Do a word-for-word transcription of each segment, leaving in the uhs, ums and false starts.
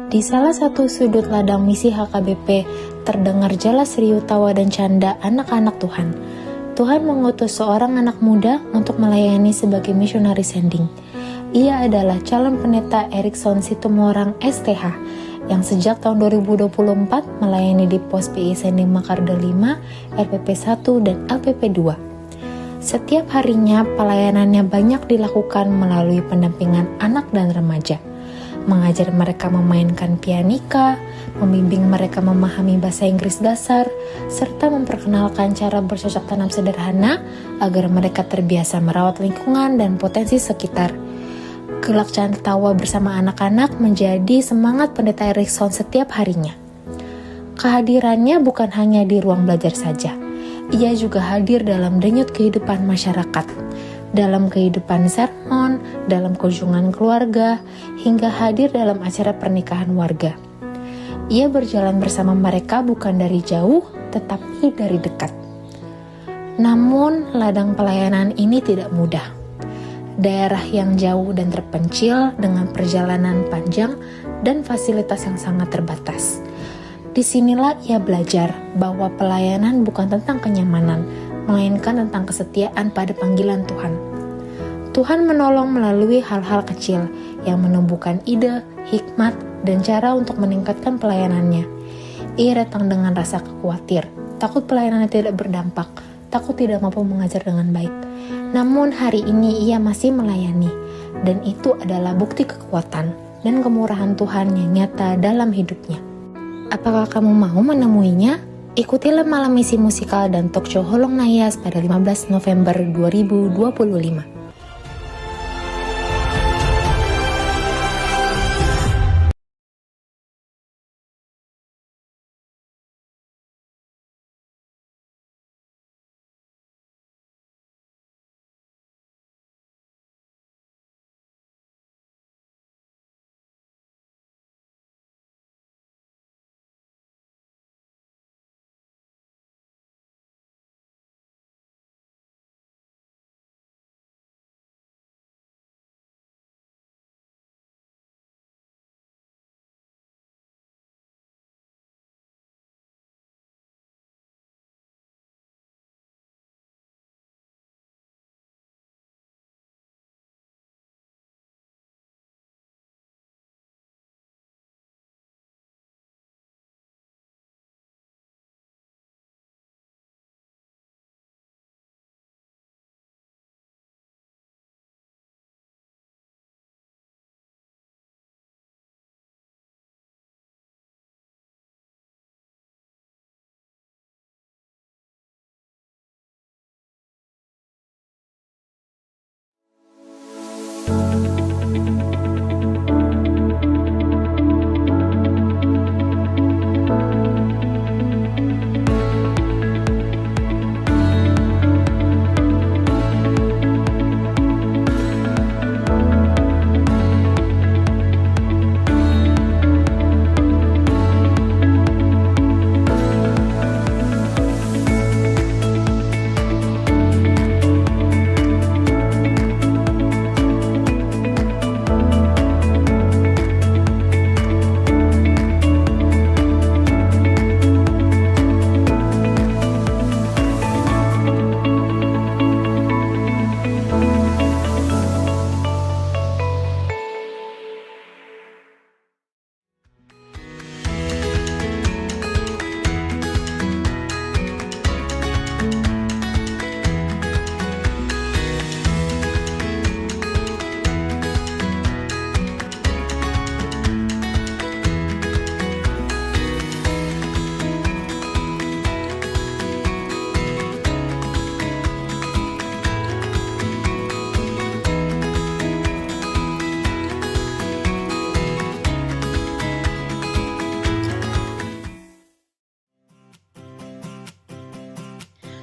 Di salah satu sudut ladang misi H K B P, terdengar jelas riuh tawa dan canda anak-anak Tuhan. Tuhan mengutus seorang anak muda untuk melayani sebagai missionary sending. Ia adalah calon pendeta Erikson Situmorang S T H, yang sejak tahun dua ribu dua puluh empat melayani di pos P I Sending Mekarda lima, L P P satu, dan L P P dua. Setiap harinya, pelayanannya banyak dilakukan melalui pendampingan anak dan remaja, mengajar mereka memainkan pianika, membimbing mereka memahami bahasa Inggris dasar, serta memperkenalkan cara bercocok tanam sederhana agar mereka terbiasa merawat lingkungan dan potensi sekitar. Gelak canda tawa bersama anak-anak menjadi semangat Pendeta Erikson setiap harinya. Kehadirannya bukan hanya di ruang belajar saja. Ia juga hadir dalam denyut kehidupan masyarakat, dalam kehidupan sermon, dalam kunjungan keluarga, hingga hadir dalam acara pernikahan warga. Ia berjalan bersama mereka bukan dari jauh, tetapi dari dekat. Namun, ladang pelayanan ini tidak mudah. Daerah yang jauh dan terpencil dengan perjalanan panjang dan fasilitas yang sangat terbatas. Disinilah ia belajar bahwa pelayanan bukan tentang kenyamanan, melainkan tentang kesetiaan pada panggilan Tuhan. Tuhan menolong melalui hal-hal kecil yang menumbuhkan ide, hikmat, dan cara untuk meningkatkan pelayanannya. Ia datang dengan rasa khawatir, takut pelayanannya tidak berdampak, takut tidak mampu mengajar dengan baik. Namun, hari ini ia masih melayani, dan itu adalah bukti kekuatan dan kemurahan Tuhan yang nyata dalam hidupnya. Apakah kamu mau menemuinya? Ikutilah Malam Misi Musikal dan Talk Show Holong Na Ias pada lima belas November dua ribu dua puluh lima.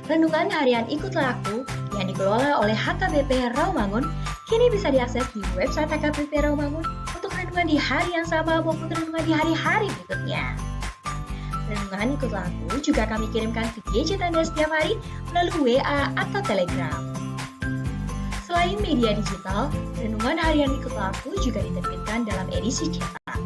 Renungan Harian Ikutlah Aku yang dikelola oleh H K B P Rawamangun kini bisa diakses di website H K B P Rawamangun untuk renungan di hari yang sama maupun renungan di hari-hari berikutnya. Renungan Ikutlah Aku juga kami kirimkan ke gadget Anda setiap hari melalui W A atau Telegram. Selain media digital, renungan harian Ikutlah Aku juga diterbitkan dalam edisi cetak.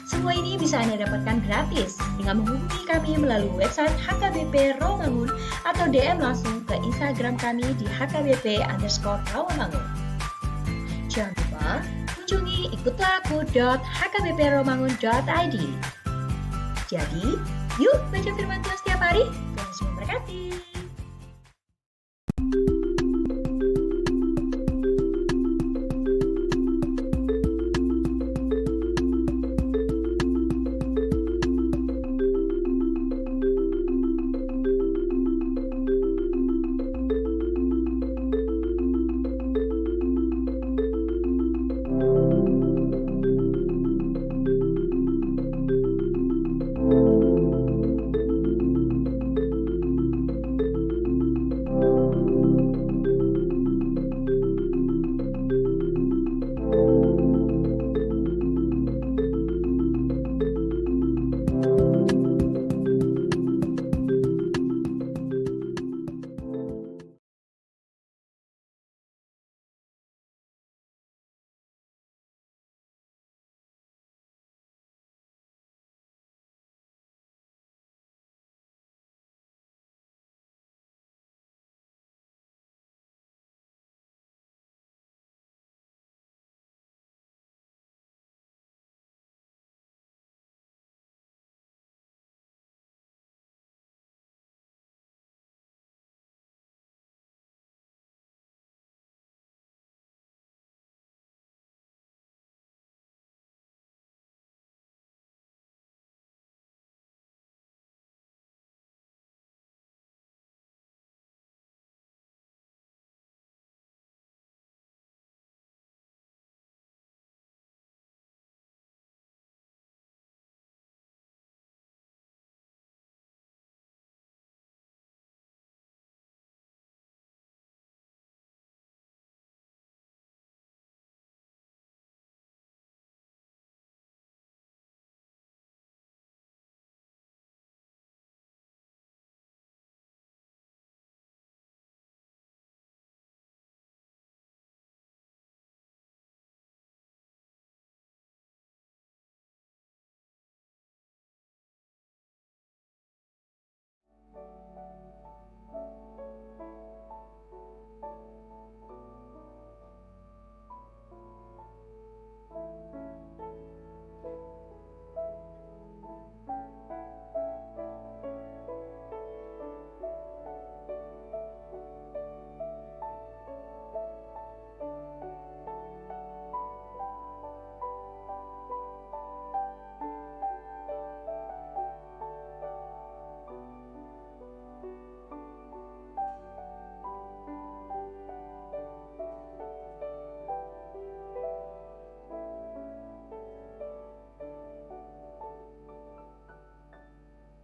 Semua ini bisa Anda dapatkan gratis dengan menghubungi kami melalui website H K B P Rawamangun atau D M langsung ke Instagram kami di H K B P underscore Rawamangun. Jangan lupa kunjungi ikutlah aku dot H K B P rawamangun dot I D. Jadi, yuk baca firman Tuhan setiap hari. Tuhan Yesus memberkati.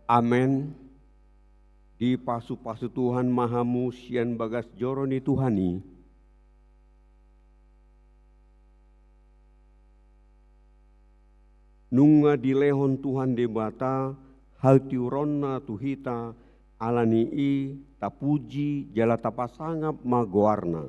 Amen. Dipasupasu Tuhan ma hamu sian bagas joro ni Tuhan i. Nunga dilehon Tuhan Debata hatiuronNa tu hita, ala ni i tapuji jala tapasangap ma goarNa.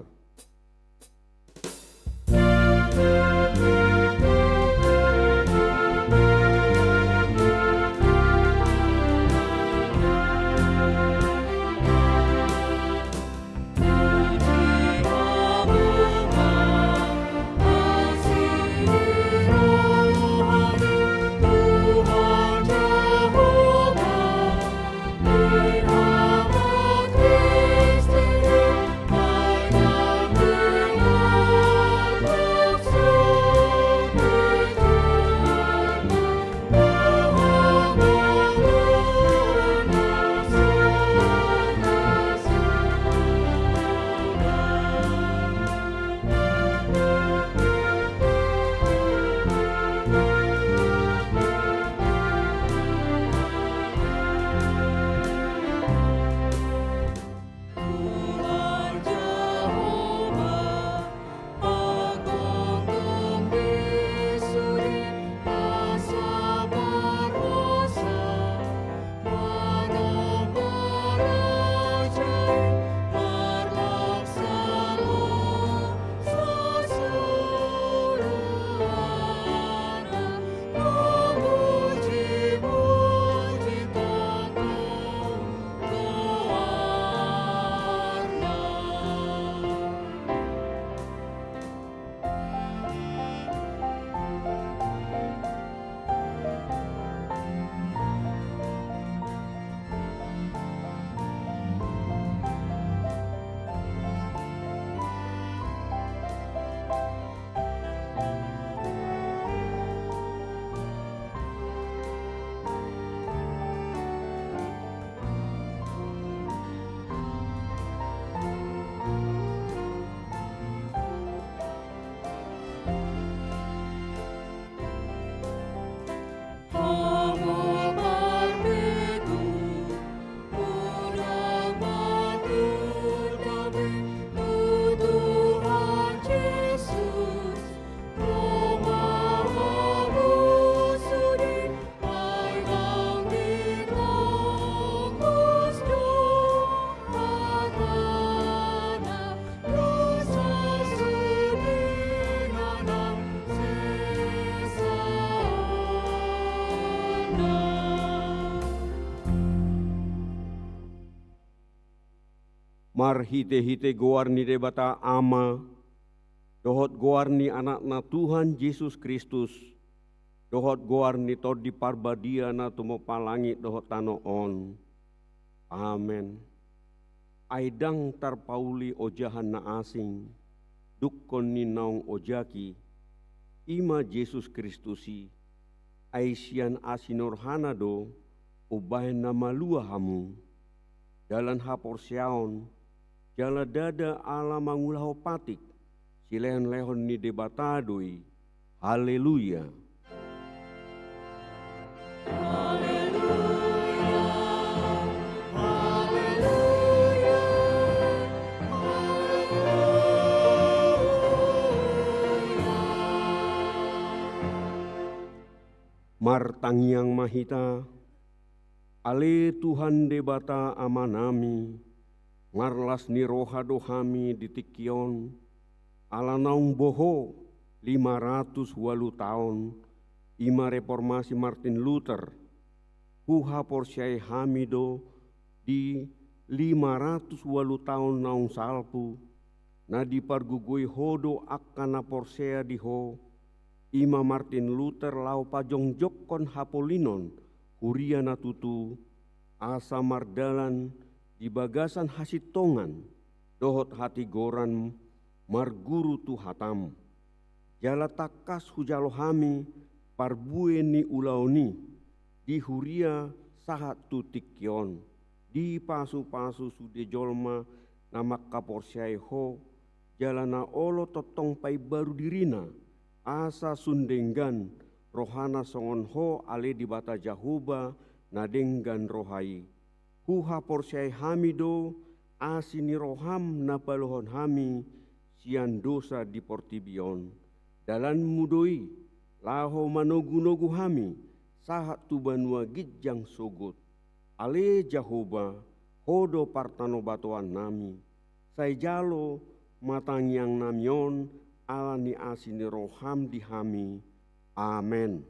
Marhite-hite goar ni Debata Ama, dohot goar ni Anakna Tuhan Jesus Kristus, dohot goar ni Tondi Parbadia na tumompa langit dohot tano on. Amen. Ai ndang tarpauli ojahan na asing, dungkon ni naung ojaki, i ma Jesus Kristus i, ai sian asi ni rohana do umbahen na malua hamu. Dalan haporseaon, jala ndada ala mangulahon patik, silehon-lehon ni Debata do i. Haleluya. Martangiang ma hita. Ale Tuhan Debata Amanami, marlas ni roha do hami di tingki on, ala naung boho lima ratus ualu taon, i ma reformasi Martin Luther. Huhaporseai hami do di lima ratus ualu taon naung salpu, na dipargogoi Ho do angka na porsea di Ho, i ma Martin Luther, laho pajongjongkon hapolinon huria na tutu, asa mardalan di bagasan hasintongan dohot hatigoran marguru tu hataM. Jala tangkas hujalo hami parbue ni ulaon i di huria sahat tu tingki on, dipasupasu sude jolma na mangkaporseai Ho, jala na olo tongtong paimbaru dirina, asa sun denggan rohana songon Ho ale Debata Jahowa na denggan roha i. Huhaporseai hami do asi ni rohaM na paluahon hami sian dosa di portibi on. DalanMu do i, laho manogunogu hami sahat tu banua ginjang sogot. Ale Jahowa, Ho do partanobatoannami. Sai jalo ma tangiangnami on ala ni asi ni rohaM di hami. Amen.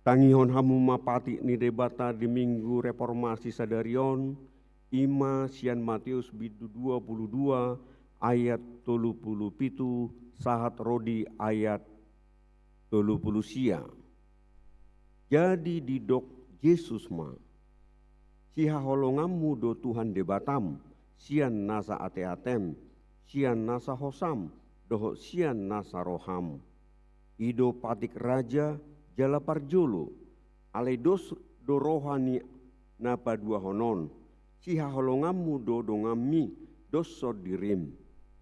Tangihon hamu ma patik ni Debata di Minggu Reformasi sadari on, i ma sian Mateus bindu dua pulu dua ayat tolu pulu pitu sahat ro di ayat tolu pulu sia. Jadi didok Jesus ma: Sihaholonganmu do Tuhan Debatam, sian nasa ateatem, sian nasa hosam, dohot sian nasa roham. I do patik raja jala parjolo, alai dos do roha ni na paduahon on. Sihaholonganmu do donganmi, doshon dirim.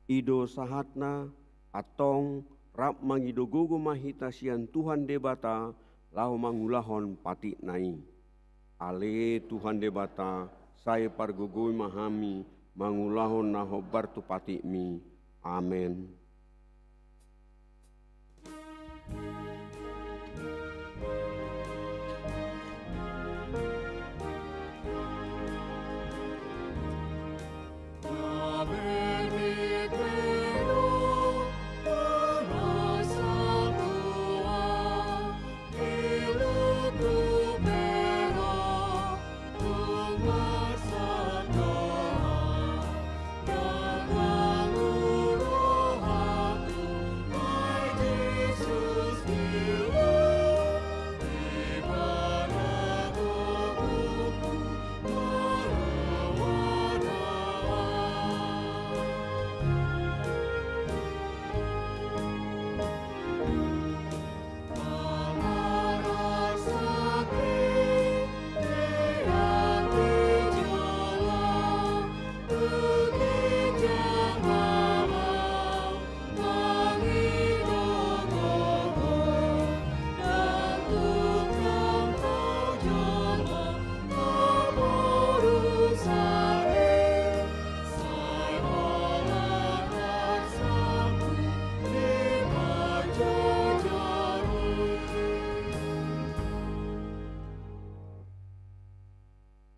I do sahatna, antong rap mangido gogo ma hita sian Tuhan Debata, laho mangulahon patikna i. Ale Tuhan Debata, sai pargogoi ma hami mangulahon na hombar tu patikmi. Amen.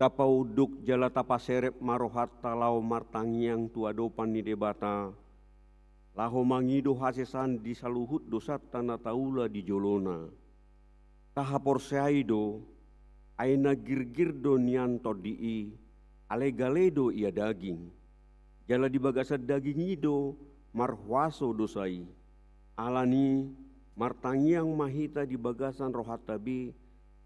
Tapaunduk jala tapaserep ma rohanta laho martangiang tu adopan ni Debata, laho mangido hasesaan di saluhut dosanta na taula di jolona. Tahaporseai do, ai na girgir do nian Tondi i, alai gale do ia daging. Jala di bagasan daging i do marhuaso dosa i. Alani i, martangiang ma hita di bagasan rohanta be,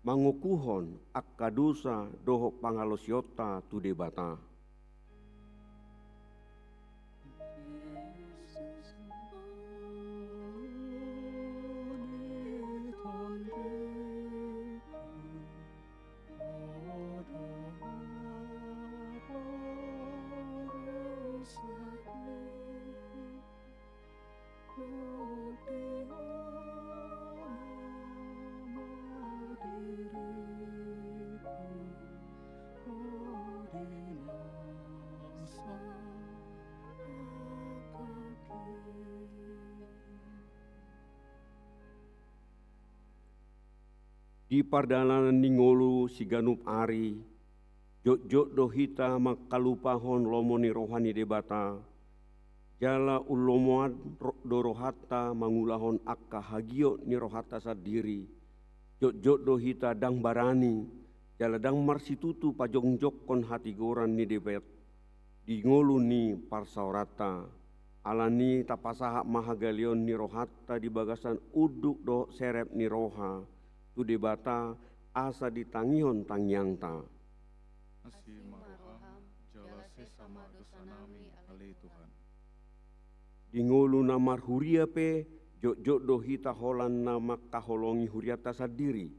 mangokuhon angka dosa dohot pangalaosionta tu Debata. Di pardalanan ni ngolu siganup ari, jotjot do hita mangkalupahon lomo ni roha ni Debata, jala umlomoan ro-, do rohanta mangulahon angka hagiot ni rohanta sandiri. Jotjot do hita ndang barani, jala ndang marsitutu pajongjongkon hatigoran ni Debat-, di ngolu ni parsaoranta. Alani i tapasahat ma hagaleon ni rohanta di bagasan unduk dohot serep ni roha tu Debata, asa ditangihon tangiangta. Asi ma roham, jala sesa ma dosanami, ale Tuhan. Di ngolu na marhuria pe, jotjot do hita holan na mangkaholongi hurianta sandiri.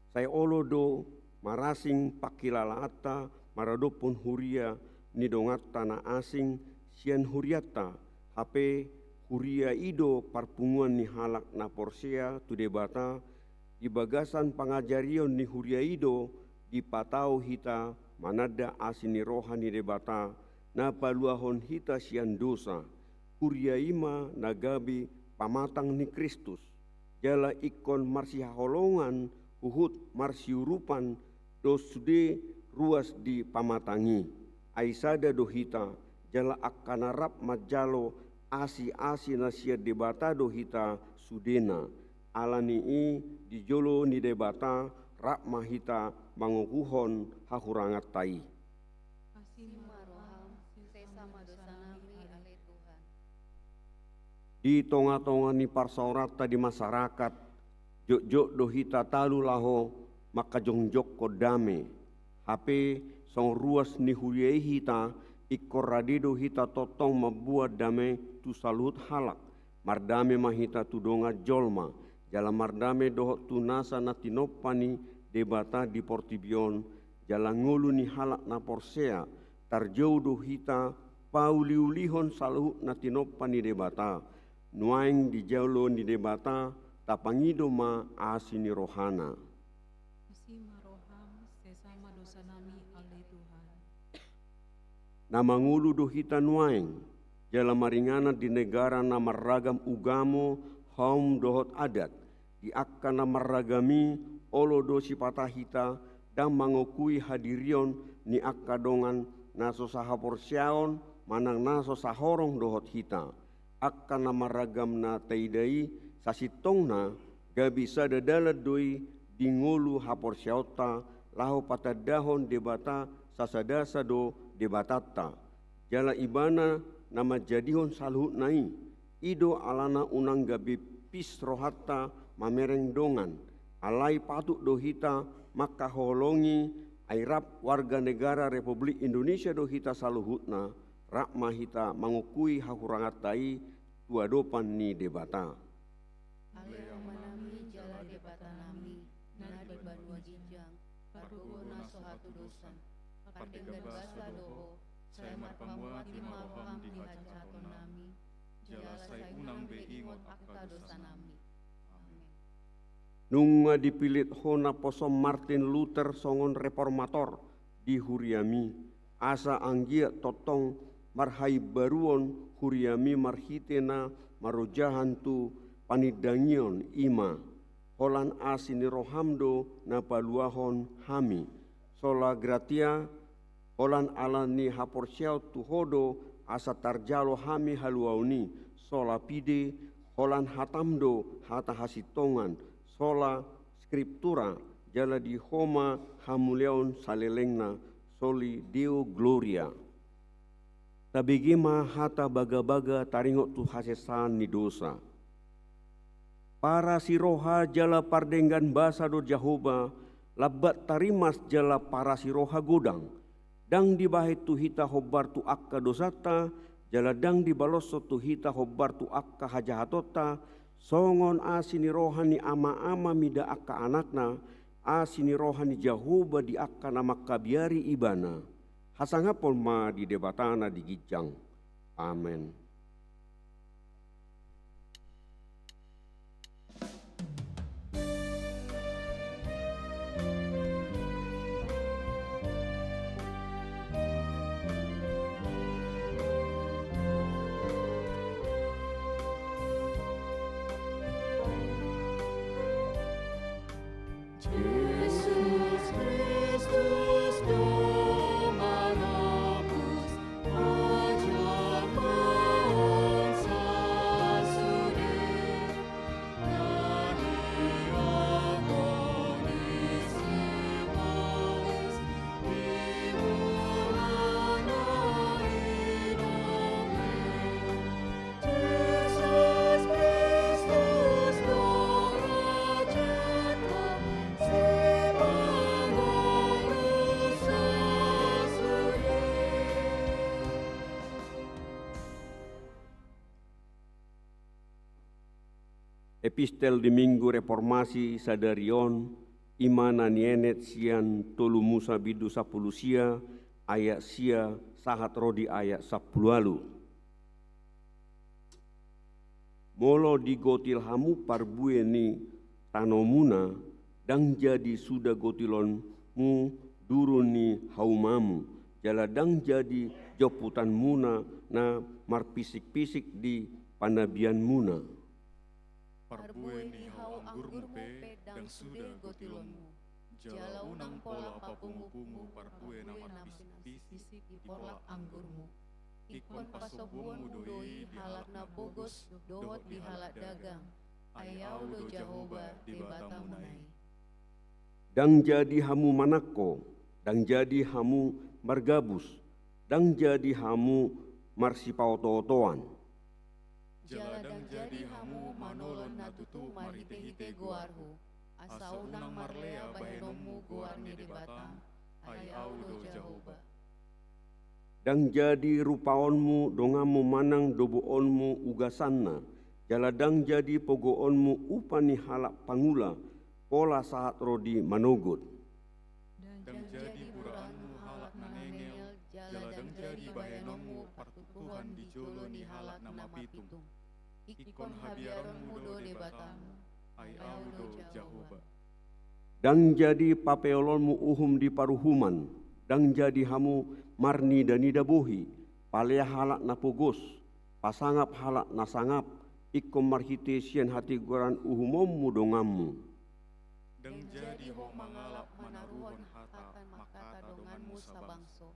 Sai olo do marasing pangkilalaanta maradophon huria ni donganta na asing sian hurianta, hape huria i do parpunguan ni halak na porsea tu Debata. Di bagasan pangajarion ni huria i do dipatau hita mananda asi ni roha ni Debata, na paluahon hita sian dosa. Huria i ma na gabe pamatang ni Kristus, jala ingkon marsihaholongan huhut marsiurupan do sude ruas di pamatang i. Ai sada do hita, jala angka na rap manjalo asi-asi na sian Debata do hita sudena. Alani i di jolo ni Debata rap ma hita mangokuhon hahuranganta i. Asi ma roham, sesa ma dosanami, ale Tuhan. Di tonga-tonga ni parsaoranta di masyarakat, jotjot do hita talu laho mangkajongjongkon dame. Hape songon ruas ni huria i hita, ingkon rade do hita tongtong mamboan dame tu saluhut halak. Mardame ma hita tu dongan jolma, jala mardame dohot tu nasa na tinompa ni Debata di portibi on, jala ngolu ni halak na porsea, tarjou do hita pauliulihon saluhut na tinompa ni Debata. Nuaeng di jolo ni Debata tapangido ma asi ni rohana. Asi ma roham, sesa ma dosanami, ale Tuhan. Na mangolu do hita nuaeng, jala maringanan di negara na marragam ugamo, haum dohot adat. Di angka na marragam i, olo do sipata hita ndang mangokui hadirion ni angka dongan na so sahaporseaon manang na so sahorong dohot hita. Angka na marragam na taida i, sasintongna gabe sada dalan do i di ngolu haporseaonta laho patandahon Debata sasadasa do Debatanta. Jala Ibana na manjadihon saluhutna i. I do alana unang gabe pis rohanta mamereng dongan. Alai patut do hita mangkaholongi, ai rap warga negara Republik Indonesia do hita saluhutna, rap ma hita mangokui hahuranganta i tu adopan ni Debata. Ale Amanami jala Debatanami, na di banua ginjang, pargogo na so hatudosan, pardenggan basa do Ho, sai marpamuati ma roham di hajahatonnami, jala sai unang be ingot angka dosanami. Amen. Nunga dipillit Ho naposom Martin Luther songon reformator di huriami, asa anggiat tongtong marhaimbaruon huriami marhite na marojahan tu panindangion i ma. Holan asi ni roham do na paluahon hami. Sola Gratia, holan ala ni haporseaon tu Ho do asa tarjalo hami haluaon i. Sola Fide, holan hataM do hata hasintongan. Sola Scriptura, jala di Ho ma hamuliaon salelengna. Soli Deo Gloria. Tabege ma hata bagabaga taringot tu hasesaan ni dosa. Parasiroha jala pardenggan basa do Jahowa, lambat tarimas jala parasiroha godang. Ndang dibahen tu hita hombar tu angka dosanta, jala ndang dibaloshon tu hita hombar tu angka hajahatonta. Songon asi ni roha ni ama-ama mida angka anakna, asi ni roha ni Jahowa di angka na mangkabiari ibana. Hasangapon ma di Debata na di ginjang. Amen. Jesus Christus Dominus, Epistel di Minggu Reformasi sadari on, i ma na nienet sian tolu Musa bindu sampulu sia, ayat sia, sahat ro di ayat sampulu ualu. Molo digotil hamu parbue ni tanomuna, ndang jadi suda gotilonmu duru ni haumamu, jala ndang jadi jomputanmuna na marpisik-pisik di panabianmuna. Parbue ni hau anggurmu pe ndang suda gotilonmu. Jala unang pola papungu-pungu parbue na marpisik-pisik di porlak anggurmu. Ingkon pasombuonmu do i di halak na pogos dohot di halak dagang, ai Ahu do Jahowa Debatamuna i. Ndang jadi hamu manangko, ndang jadi hamu margabus, ndang jadi hamu marsipaoto-otoan. Jala ndang jadi hamu manolon na tutu marhite-hite goarhu, asa unang marlea bahenonmu goar ni Debatam, ai Ahu do Jahowa. Ndang jadi rupaonmu donganmu manang doboonmu ugasanna, jala ndang jadi pogoonmu upa ni halak pangula, pola sahat ro di manogot. Ndang jadi buraanmu halak na ngengel, jala ndang jadi bahenonmu partuktuhan di jolo ni halak na mapitung. Ingkon habiaronmu do Debatam, ai Ahu do Jahowa. Ndang jadi papeolonmu uhum di paruhuman, ndang jadi hamu marnida-nida bohi, palea halak na pogos, pasangap halak na sangap, ingkon marhite sian hatigoran uhumonmu donganmu. Ndang jadi ho mangalap manaruhon hata mangkata donganmu sabangso.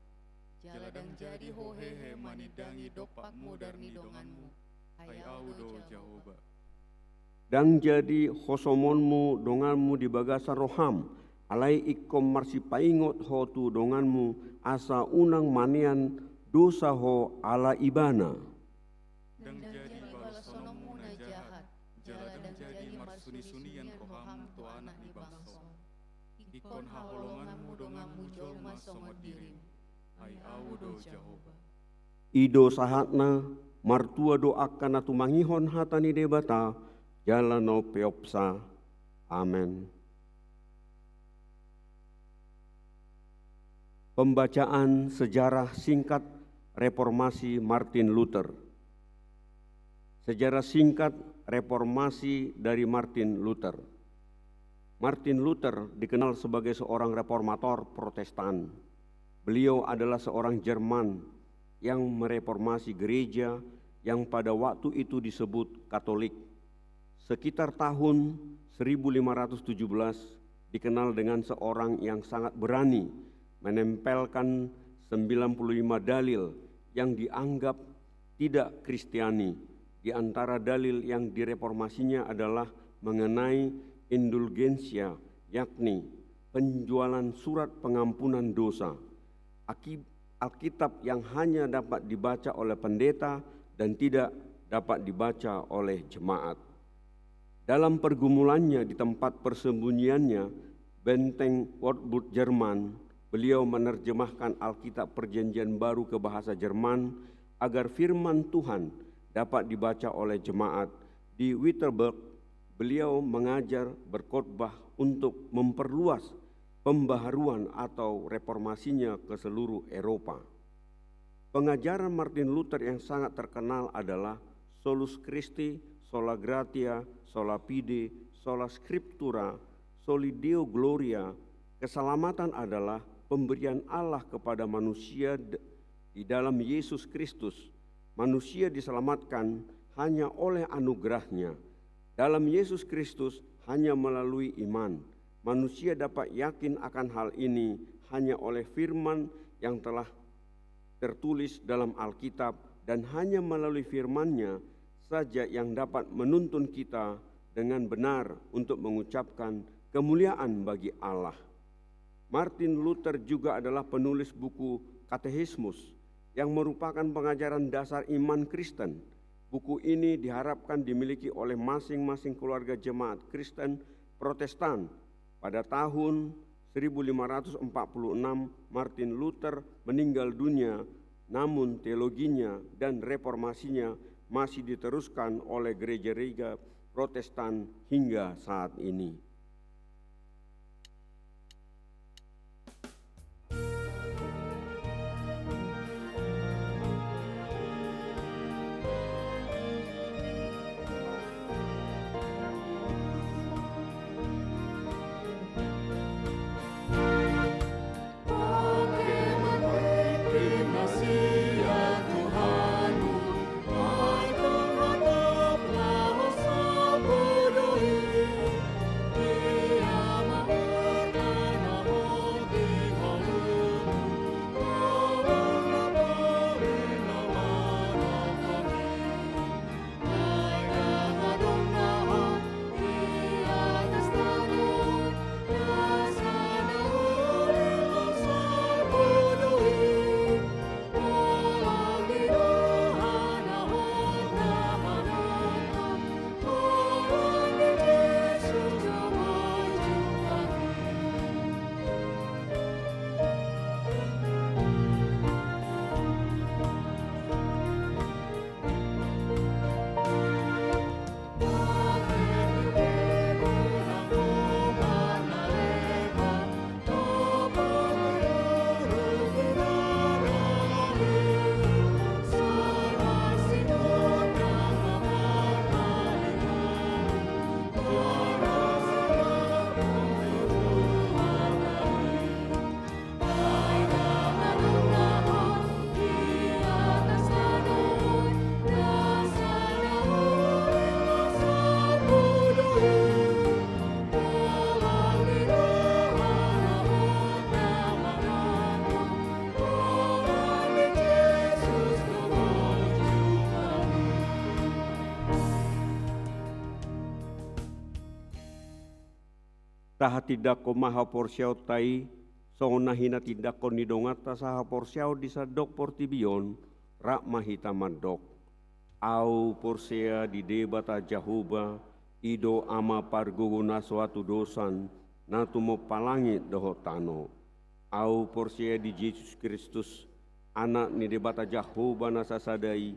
Jala ndang jadi ho hehe manindangi dompak mudar ni donganmu, ai Ahu do Jahowa. Ndang jadi hosomonmu donganmu di bagasan roham, alai ingkon marsipaingot ho tu donganmu, asa unang manean dosa ho ala ibana. Ndang jadi baloshononmu na jahat, jala ndang jadi marsuni-sunian roham tu anak ni bangsom. Ingkon haholonganmu donganmu jolma songon dirim, ai Ahu do Jahowa. I do sahatna, martua do angka na tumangihon hata ni Debata, jala na umpeopsa. Amen. Pembacaan sejarah singkat reformasi Martin Luther. Sejarah singkat reformasi dari Martin Luther. Martin Luther dikenal sebagai seorang reformator Protestan. Beliau adalah seorang Jerman yang mereformasi gereja yang pada waktu itu disebut Katolik. Sekitar tahun seribu lima ratus tujuh belas, dikenal dengan seorang yang sangat berani menempelkan sembilan puluh lima dalil yang dianggap tidak Kristiani. Di antara dalil yang direformasinya adalah mengenai indulgensia, yakni penjualan surat pengampunan dosa. Aki-, Alkitab yang hanya dapat dibaca oleh pendeta dan tidak dapat dibaca oleh jemaat. Dalam pergumulannya di tempat persembunyiannya, Benteng Wartburg, Jerman, beliau menerjemahkan Alkitab Perjanjian Baru ke bahasa Jerman agar firman Tuhan dapat dibaca oleh jemaat. Di Wittenberg, beliau mengajar berkhotbah untuk memperluas pembaharuan atau reformasinya ke seluruh Eropa. Pengajaran Martin Luther yang sangat terkenal adalah Solus Christi, Sola Gratia, Sola Fide, Sola Scriptura, Soli Deo Gloria. Keselamatan adalah pemberian Allah kepada manusia d-, di dalam Yesus Kristus. Manusia diselamatkan hanya oleh anugerahnya. Dalam Yesus Kristus hanya melalui iman. Manusia dapat yakin akan hal ini hanya oleh firman yang telah tertulis dalam Alkitab, dan hanya melalui firman-Nya saja yang dapat menuntun kita dengan benar untuk mengucapkan kemuliaan bagi Allah. Martin Luther juga adalah penulis buku Katekismus, yang merupakan pengajaran dasar iman Kristen. Buku ini diharapkan dimiliki oleh masing-masing keluarga jemaat Kristen Protestan. Pada tahun seribu lima ratus empat puluh enam, Martin Luther meninggal dunia, namun teologinya dan reformasinya masih diteruskan oleh gereja-gereja Protestan hingga saat ini. Tahatindangkon ma haporseaonta i, songon na hinatindangkon ni donganta sahaporseaon di sandok portibi on. Rap ma hita mandok. Ahu porsea di Debata Jahowa, i do Ama pargogo na so hatudosan, na tumompa langit dohot tano. Ahu porsea di Jesus Kristus, Anak ni Debata Jahowa na sasada i,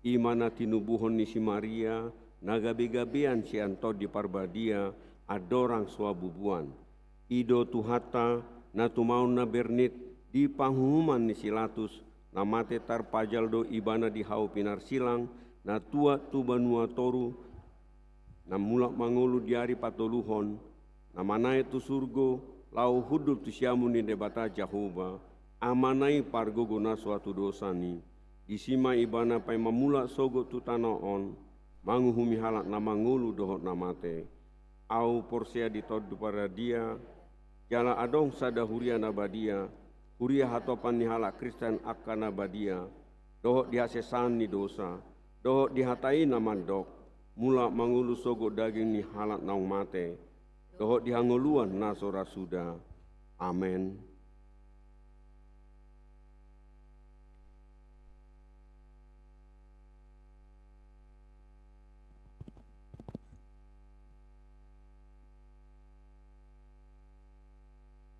i ma na tinubuhon ni si Maria, na gabe-gabean sian Tondi Parbadia, andorang so habubuan. I do Tuhanta, na tumaon na bernit di panguhuman ni si Latus, na mate tarpajal do Ibana di hau pinarsilang, na tuat tu banua toru, na mulak mangolu di ari patoluhon, na manaek tu surgo, laho hundul tu siamun ni Debata Jahowa, Amana i pargogo na so hatudosan i. Disi ma Ibana paima mulak sogot tu tano on, manguhumi halak na mangolu dohot na mate. Ahu porsea di Tondi Parbadia, jala adong sada huria na badia, huria hatopan ni halak Kristen angka na badia, dohot di hasesaan ni dosa, dohot di hata i na mandok, mulak mangolu sogot daging ni halak naung mate, dohot di hangoluan na so ra suda. Amen.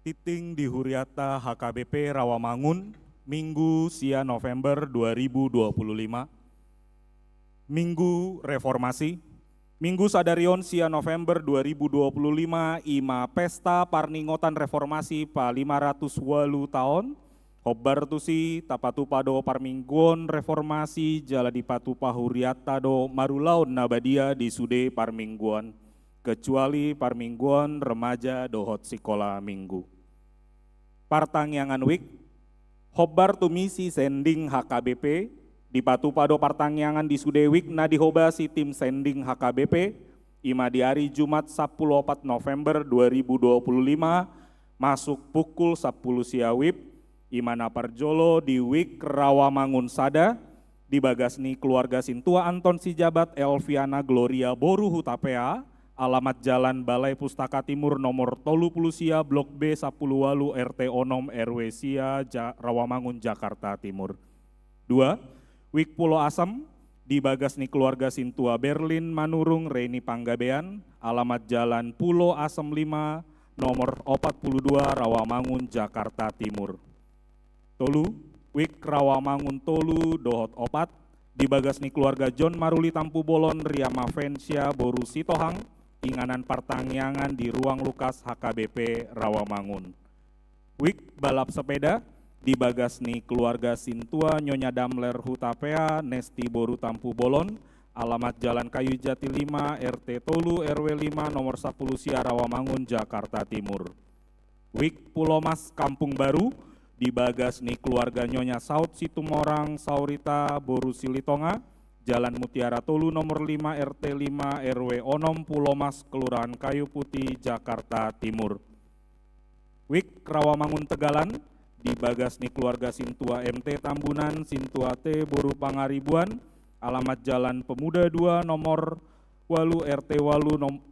Tingting di huriata H K B P Rawamangun, Minggu sia November dua ribu dua puluh lima. Minggu Reformasi. Minggu sadari on sia November dua ribu dua puluh lima i ma pesta parningotan reformasi palima ratus ualu taon. Hombar tusi, tapatupa do parmingguon reformasi jala dipatupa hurianta do marulaon na badia di sude parmingguon, kecuali parmingguon remaja dohot sikola minggu. Partangiangan wijk. Hombar tu misi sending H K B P, dipatupa do partangiangan di sude wijk na dihobasi tim sending H K B P, i ma di ari Jumat sampulu opat November dua ribu dua puluh lima, masuk pukul sampulu sia wib, i ma na parjolo di Wijk Rawamangun sada, di bagas ni keluarga sintua Anton Sijabat Elviana Gloria boru Hutapea, alamat Jalan Balai Pustaka Timur nomor tolu pulu sia, Blok B sampulu ualu, R T onom, R W sia, Ja-, Rawamangun, Jakarta Timur. Dua, Wijk Pulo Asem, di bagas ni keluarga sintua Berlin Manurung Reni Panggabean, alamat Jalan Pulo Asem lima, nomor opat pulu dua, Rawamangun, Jakarta Timur. Tolu, Wijk Rawamangun tolu dohot opat, di bagas ni keluarga John Maruli Tampubolon Ria Mafensia boru Sitohang, inganan partangiangan di Ruang Lukas H K B P Rawamangun. Wijk Balap Sepeda, di bagas ni keluarga sintua Nyonya Damler Hutapea Nesti boru Tampubolon, alamat Jalan Kayu Jati lima, R T tolu, R W lima, nomor sampulu sia, Rawamangun, Jakarta Timur. Wijk Pulomas Kampung Baru, di bagas ni keluarga Nyonya Saud Situmorang Saurita boru Silitonga, Jalan Mutiara tolu nomor lima, R T lima, R W onom, Pulomas, Kelurahan Kayu Putih, Jakarta Timur. Wijk Rawamangun Tegalan, di bagas ni keluarga sintua M T Tambunan, sintua T boru Pangaribuan, alamat Jalan Pemuda dua nomor ualu, R T ualu, nom-,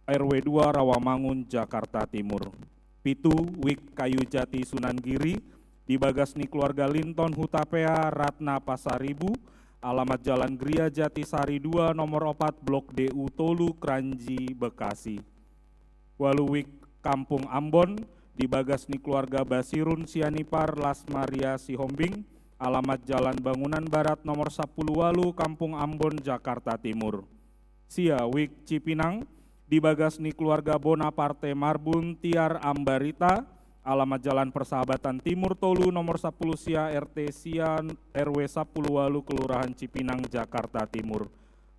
R W dua, Rawamangun, Jakarta Timur. Pitu, Wijk Kayu Jati Sunan Giri, di bagas ni keluarga Linton Hutapea Ratna Pasaribu, alamat Jalan Gria Jati Sari dua nomor opat, Blok D U tolu, Kranji, Bekasi. Ualu, Wijk Kampung Ambon, di bagas ni keluarga Basirun Sianipar Las Maria Sihombing, alamat Jalan Bangunan Barat nomor sampulu ualu, Kampung Ambon, Jakarta Timur. Sia, Wijk Cipinang, di bagas ni keluarga Bonaparte Marbun Tiar Ambarita, alamat Jalan Persahabatan Timur tolu nomor sampulu sia, R T sia, R W sampulu ualu, Kelurahan Cipinang, Jakarta Timur.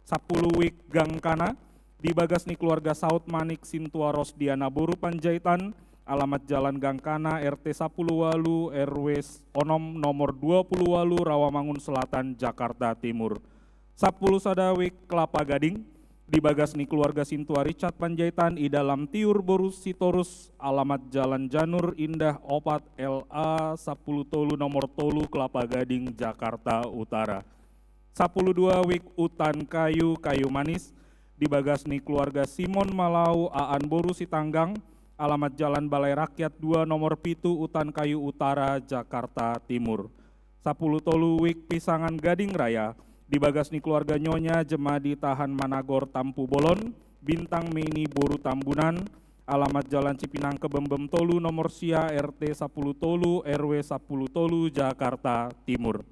Sampulu, Wijk Gangkana, di bagas ni keluarga Saud Manik sintua Rosdiana boru Panjaitan, alamat Jalan Gangkana, R T sampulu ualu, R W onom, nomor dua puluh ualu, Rawamangun Selatan, Jakarta Timur. Sampulu sada, Wijk Kelapa Gading, di bagas ni keluarga sintua Richard Panjaitan i Dalam Tiur boru Sitorus, alamat Jalan Janur Indah opat, L A sampulu tolu, nomor tolu, Kelapa Gading, Jakarta Utara. Sampulu dua, Wijk Utan Kayu, Kayu Manis, di bagas ni keluarga Simon Malau Aan boru Sitanggang, alamat Jalan Balai Rakyat dua nomor pitu, Utan Kayu Utara, Jakarta Timur. Sampulu tolu, Wijk Pisangan Gading Raya, di bagas ni keluarga Nyonya Jemadi Tahan Managor Tampubolon, Bintang Meni boru Tambunan, alamat Jalan Cipinang Kebembem tolu nomor sia, R T sampulu tolu, R W sampulu tolu, Jakarta Timur.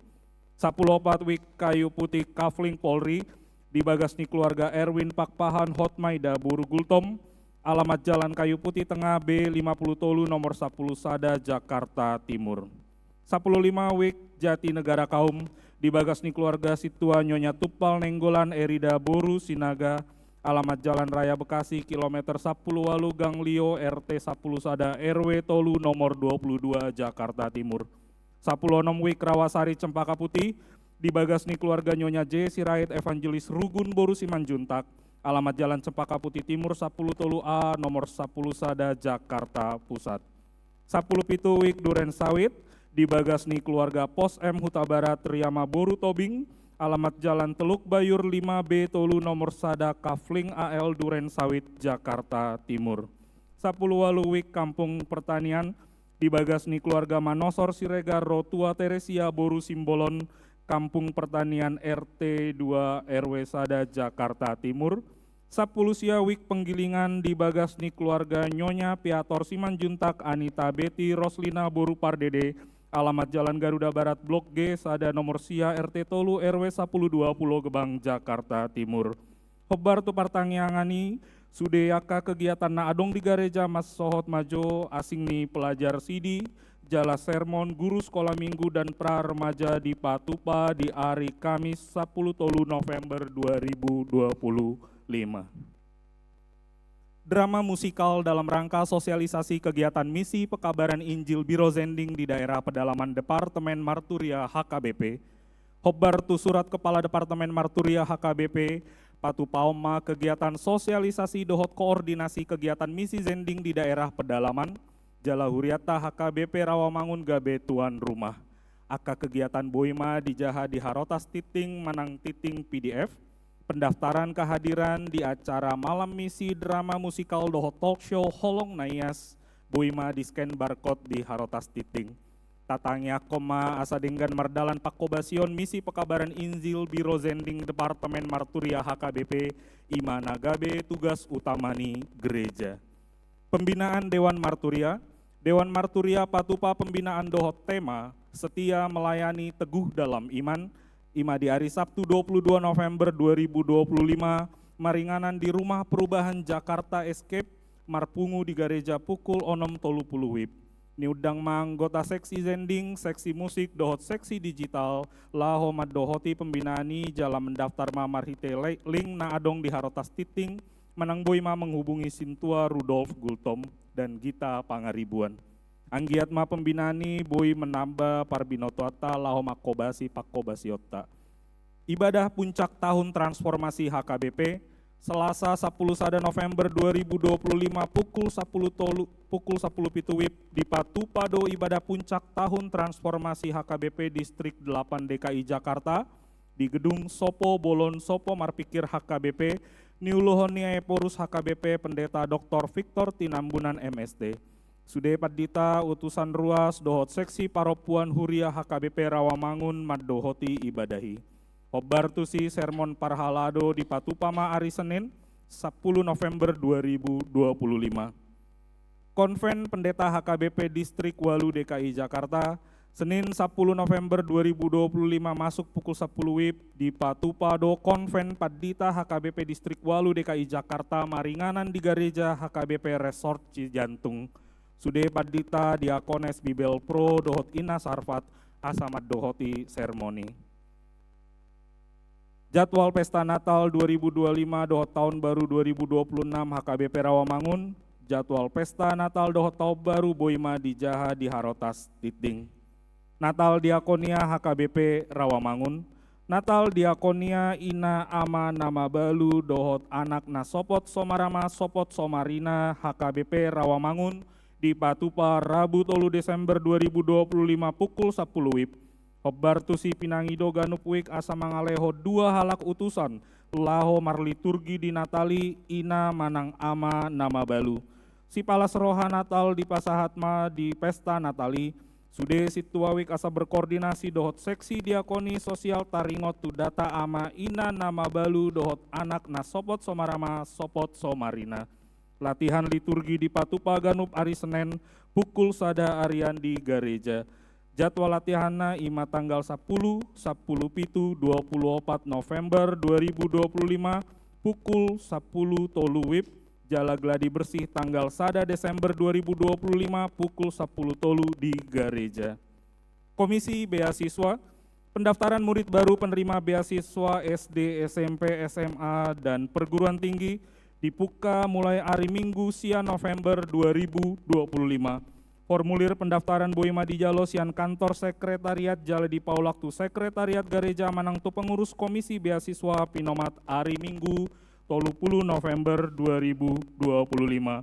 Sampulu opat, Wijk Kayu Putih Kafling Polri, di bagas ni keluarga Erwin Pakpahan Hotmaida boru Gultom, alamat Jalan Kayu Putih Tengah B lima puluh tolu nomor sampulu sada, Jakarta Timur. Sampulu lima, Wijk Jati Negara Kaum, di bagas ni keluarga sintua Nyonya Tumpal Nenggolan Erida boru Sinaga, alamat Jalan Raya Bekasi kilometer sampulu ualu, Gang Lio, R T sampulu sada, R W tolu nomor dua puluh dua, Jakarta Timur. Sampulu onom, Wijk Rawasari Cempaka Putih, di bagas ni keluarga Nyonya J Sirait Evangelis Rugun boru Simanjuntak, alamat Jalan Cempaka Putih Timur sampulu tolu A nomor sampulu sada, Jakarta Pusat. Sampulu pitu wijk Duren Sawit, di bagas ni keluarga Pos M Hutabarat Riama boru Tobing, alamat Jalan Teluk Bayur lima B tolu nomor sada Kafling A L Duren Sawit, Jakarta Timur. Sampulu ualu wijk Kampung Pertanian, di bagas ni keluarga Manosor Siregar ro Tua Teresia boru Simbolon, Kampung Pertanian R T dua R W sada Jakarta Timur. Sampulu sia wijk Penggilingan, di bagas ni keluarga Nyonya Piator Simanjuntak Anita Beti Roslina boru Pardede, alamat Jalan Garuda Barat Blok G sada nomor sia R T tolu R W sampulu dua Pulo Gebang, Jakarta Timur. Hombar tu partangiangan i, sude angka kegiatan na adong di gareja mansohot ma jo asing ni pelajar sidi, jala sermon, guru sekolah minggu dan pra remaja dipatupa di ari Kamis sampulu tolu November dua ribu dua puluh lima. Drama musikal dalam rangka sosialisasi kegiatan misi pekabaran Injil Biro Zending di daerah pedalaman Departemen Marturia H K B P. Hombar tu surat Kepala Departemen Marturia H K B P, patupaon ma kegiatan sosialisasi dohot koordinasi kegiatan misi Zending di daerah pedalaman, jala hurianta H K B P Rawamangun gabe tuan rumah. Angka kegiatan boi ma dijaha di Harotas Tinting manang Tinting P D F, pendaftaran kehadiran di acara malam misi drama musikal dohot talk show Holong na Ias, boi ma di-scan barcode di Harotas Tinting. Tatangiangkon ma asa denggan mardalan pangkobasion misi pekabaran Injil Biro Zending Departemen Marturia H K B P, i ma na gabe tugas utama ni gereja. Pembinaan Dewan Marturia. Dewan Marturia patupa pembinaan dohot tema Setia Melayani Teguh Dalam Iman, i ma di ari Sabtu dua puluh dua November dua ribu dua puluh lima, maringanan di Rumah Perubahan Jakarta Escape, marpungu di gareja pukul onom tolu puluh wib. Niundang ma anggota seksi zending, seksi musik dohot seksi digital laho mandohoti pembinaan i jala mendaftar ma marhite le-, link na adong di Harotas Tinting, manang boi ma menghubungi Sintua Rudolf Gultom dan Gita Pangaribuan. Anggiat ma pembinaan i boi menamba parbinotoanta laho mangkobasi pangkobasionta. Ibadah puncak tahun transformasi H K B P, Selasa sampulu sada November dua ribu dua puluh lima pukul sampulu tolu, pukul sampulu pitu wib, dipatupa do ibadah puncak tahun transformasi H K B P Distrik delapan D K I Jakarta di gedung Sopo Bolon Sopo Marpikir H K B P, niuluhon ni Aephorus H K B P Pendeta Doktor Victor Tinambunan M S D. Sude pandita, utusan ruas dohot seksi parompuan huria H K B P Rawamangun mandohoti ibadah i. Hombar tusi sermon parhalado dipatupa ma ari Senin, sampulu November dua ribu dua puluh lima. Konven Pendeta H K B P Distrik ualu D K I Jakarta, Senin sampulu November dua ribu dua puluh lima masuk pukul sampulu wib, dipatupa do konven pandita H K B P Distrik ualu D K I Jakarta maringanan di gareja H K B P Resort Cijantung. Sude pandita, diakones, bibelvrouw dohot ina sarfat asa mandohoti sermon i. Jadwal pesta Natal dua ribu dua puluh lima dohot tahun baru dua ribu dua puluh enam H K B P Rawamangun, jadwal pesta Natal dohot tahun baru boi ma dijaha di Harotas Tinting. Natal Diakonia H K B P Rawamangun. Natal Diakonia ina, ama na mabalu dohot anak na sopot somarama sopot somarina H K B P Rawamangun dipatupa Rabu tolu Desember dua ribu dua puluh lima pukul sampulu wib. Hombar tusi pinangido ganup wijk asa mangalehon dua halak utusan laho marliturgi di Natal i, ina manang ama na mabalu. Sipalas roha Natal dipasahat ma di pesta Natal i. Sude sintua wijk asa berkoordinasi dohot seksi diakoni sosial taringot tu data ama ina na mabalu dohot anak na sopot somarama sopot somarina. Latihan liturgi dipatupa ganup ari Senen pukul sada arian di gareja. Jadwal latihanna i ma tanggal sampulu, sampulu pitu, dua puluh opat November dua ribu dua puluh lima pukul sampulu tolu wib, jala gladi bersih tanggal sada Desember dua ribu dua puluh lima pukul sampulu tolu di gareja. Komisi Beasiswa. Pendaftaran murid baru penerima beasiswa S D, S M P, S M A, dan perguruan tinggi dibuka mulai ari Minggu sia November dua ribu dua puluh lima. Formulir pendaftaran boi ma dijalo sian kantor sekretariat jala dipaulak tu sekretariat gareja manang tu pengurus komisi beasiswa pinomat ari Minggu tolu puluh November dua ribu dua puluh lima.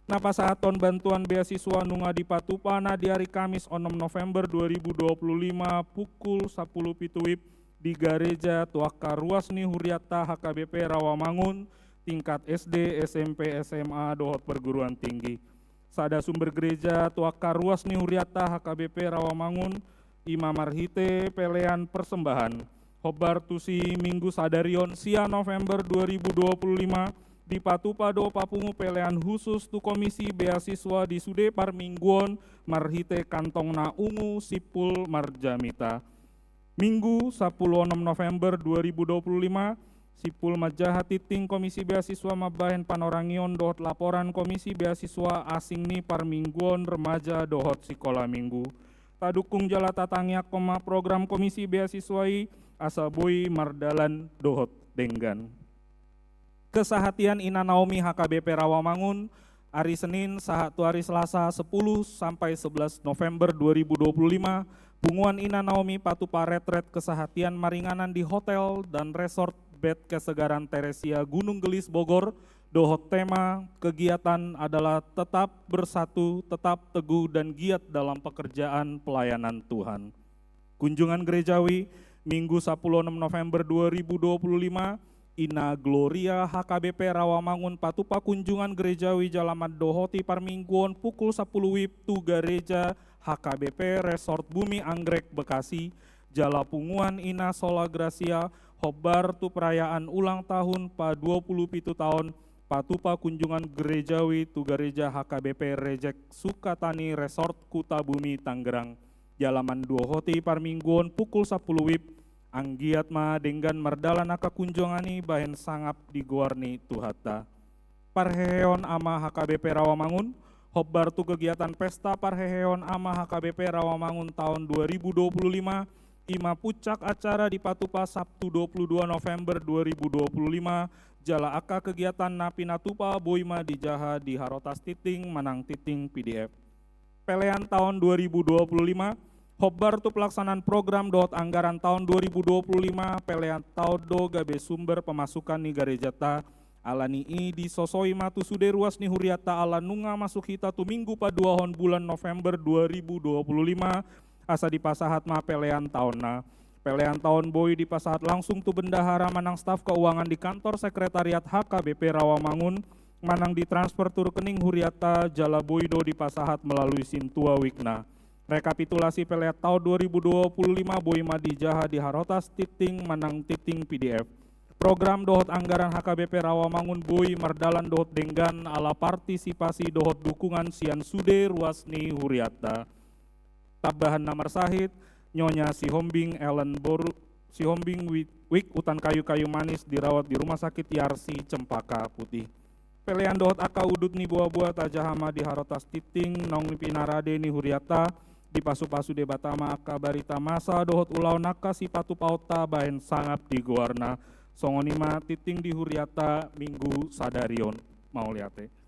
Na pasahathon bantuan beasiswa nunga dipatupa na di ari Kamis onom November dua ribu dua puluh lima pukul sapuluh pitu wib di gareja tu angka ruas ni hurianta H K B P Rawamangun, tingkat S D, S M P, S M A dohot perguruan tinggi. Sada sumber gereja tu angka ruas ni hurianta H K B P Rawamangun, i ma marhite pelean persembahan. Hombar tusi Minggu sadari on sia November dua ribu dua puluh lima, dipatupa do papungu pelean husus tu Komisi Beasiswa di sude parmingguon marhite kantong na ungu Simpul Marjamita. Minggu sapuluh onom November dua ribu dua puluh lima, Simpul manjaha tingting Komisi Beasiswa mambahen panorangion dohot laporan Komisi Beasiswa asing ni parmingguon remaja dohot sikola minggu. Tadukung jala tatangiangkon ma program Komisi Beasiswa i asa boi mardalan dohot denggan. Kesehatian Ina Naomi H K B P Rawamangun, ari Senin sahat tu ari Selasa sepuluh sampai sebelas November dua ribu dua puluh lima, punguan Ina Naomi patupa retret kesehatian maringanan di hotel dan resort Bed Kesegaran Teresia Gunung Gelis Bogor, dohot tema kegiatan adalah tetap bersatu, tetap teguh dan giat dalam pekerjaan pelayanan Tuhan. Kunjungan gerejawi, Minggu sapuluh onom November dua ribu dua puluh lima, Ina Gloria H K B P Rawamangun patupa kunjungan gerejawi jala mandohoti parmingguon pukul sapuluh wib tu gareja H K B P Resort Bumi Anggrek Bekasi, jala punguan Ina Sola Gracia hombar tu perayaan ulang tahun pa dua puluh pitu taon patupa kunjungan gerejawi tu gareja H K B P Rejek Sukatani Resort Kutabumi Tangerang. Jala mandohoti parmingguon pukul sapuluh wib, anggiat ma denggan mardalan angka kunjungan i bahen sangap di goar ni Tuhanta. Parheheon Ama H K B P Rawamangun, hombar tu kegiatan pesta parheheon Ama H K B P Rawamangun taon dua ribu dua puluh lima, i ma puncak acara dipatupa Sabtu dua puluh dua November dua ribu dua puluh lima, jala angka kegiatan na pinatupa boi ma dijaha di harotas tingting manang tingting P D F. Pelean taon dua ribu dua puluh lima, hombar tu pelaksanaan program dohot anggaran taon dua ribu dua puluh lima, pelean taon do gabe sumber pemasukan ni garejanta, ala ni i disosoi ma tu sude ruas ni hurianta ala nunga masuk hita tu minggu paduahon bulan November dua ribu dua puluh lima, asa dipasahat ma pelean taonna. Pelean taon boi dipasahat langsung tu bendahara manang staf keuangan di kantor sekretariat H K B P Rawamangun, manang ditransfer tu rekening hurianta jala boi do dipasahat melalui sintua wikna. Rekapitulasi pelean taon dua ribu dua puluh lima boi ma dijaha di harotas tingting manang tingting P D F. Program dohot anggaran H K B P Rawamangun boi mardalan dohot denggan ala partisipasi dohot dukungan sian sude ruas ni hurianta. Tambahan na marsahit, Nyonya Sihombing Ellen Boru, Sihombing Wi-, Wik Utan Kayu-Kayu Manis dirawat di Rumah Sakit Yarsi Cempaka Putih. Pelean dohot angka udut ni boa-boa tajaha ma di harotas tingting naung pinarade ni hurianta, dipasupasu Debata ma angka barita masa dohot ulaon angka sipatupaonta bahen sangap di goarna. Songon i ma tingting di hurianta minggu sadari on. Mauliate.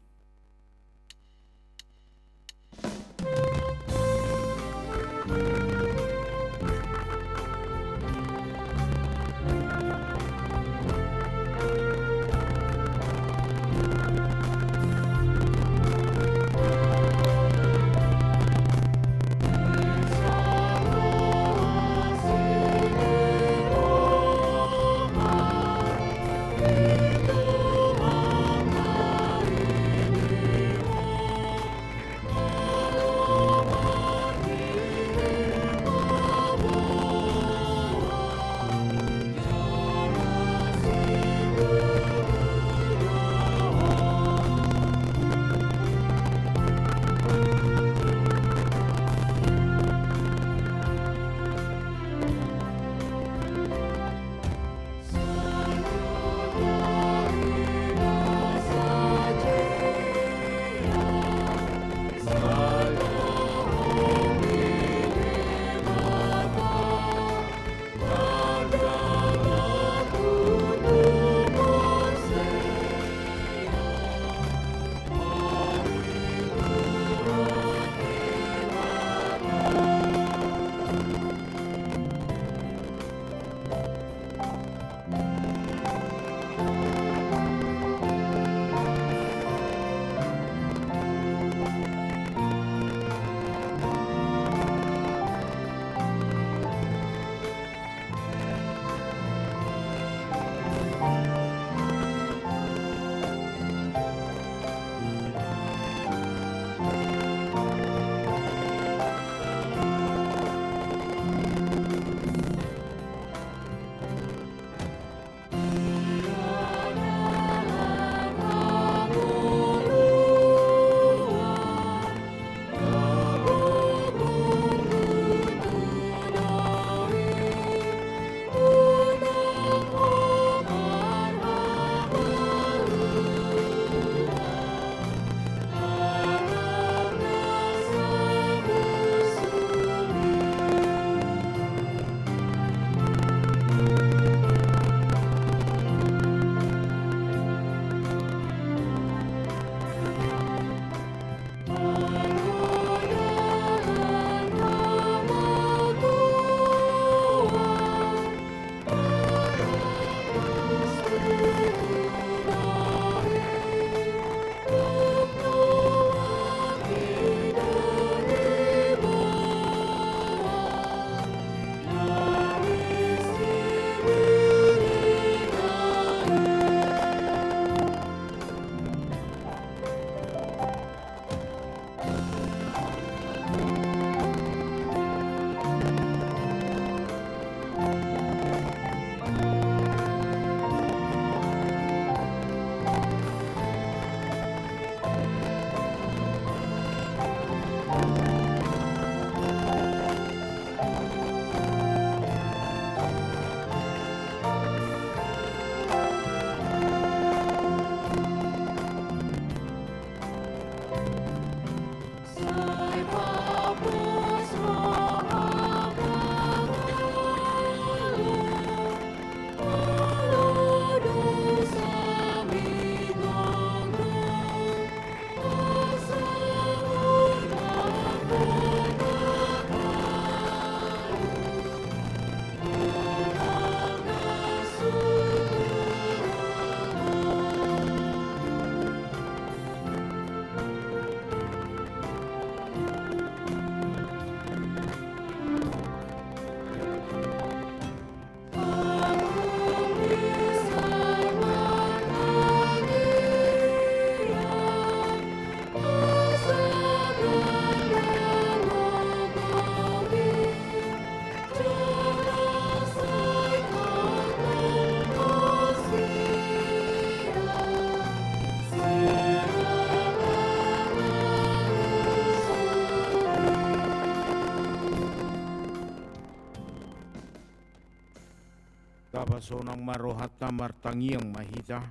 Tapasonang ma rohanta, martangiang ma hita.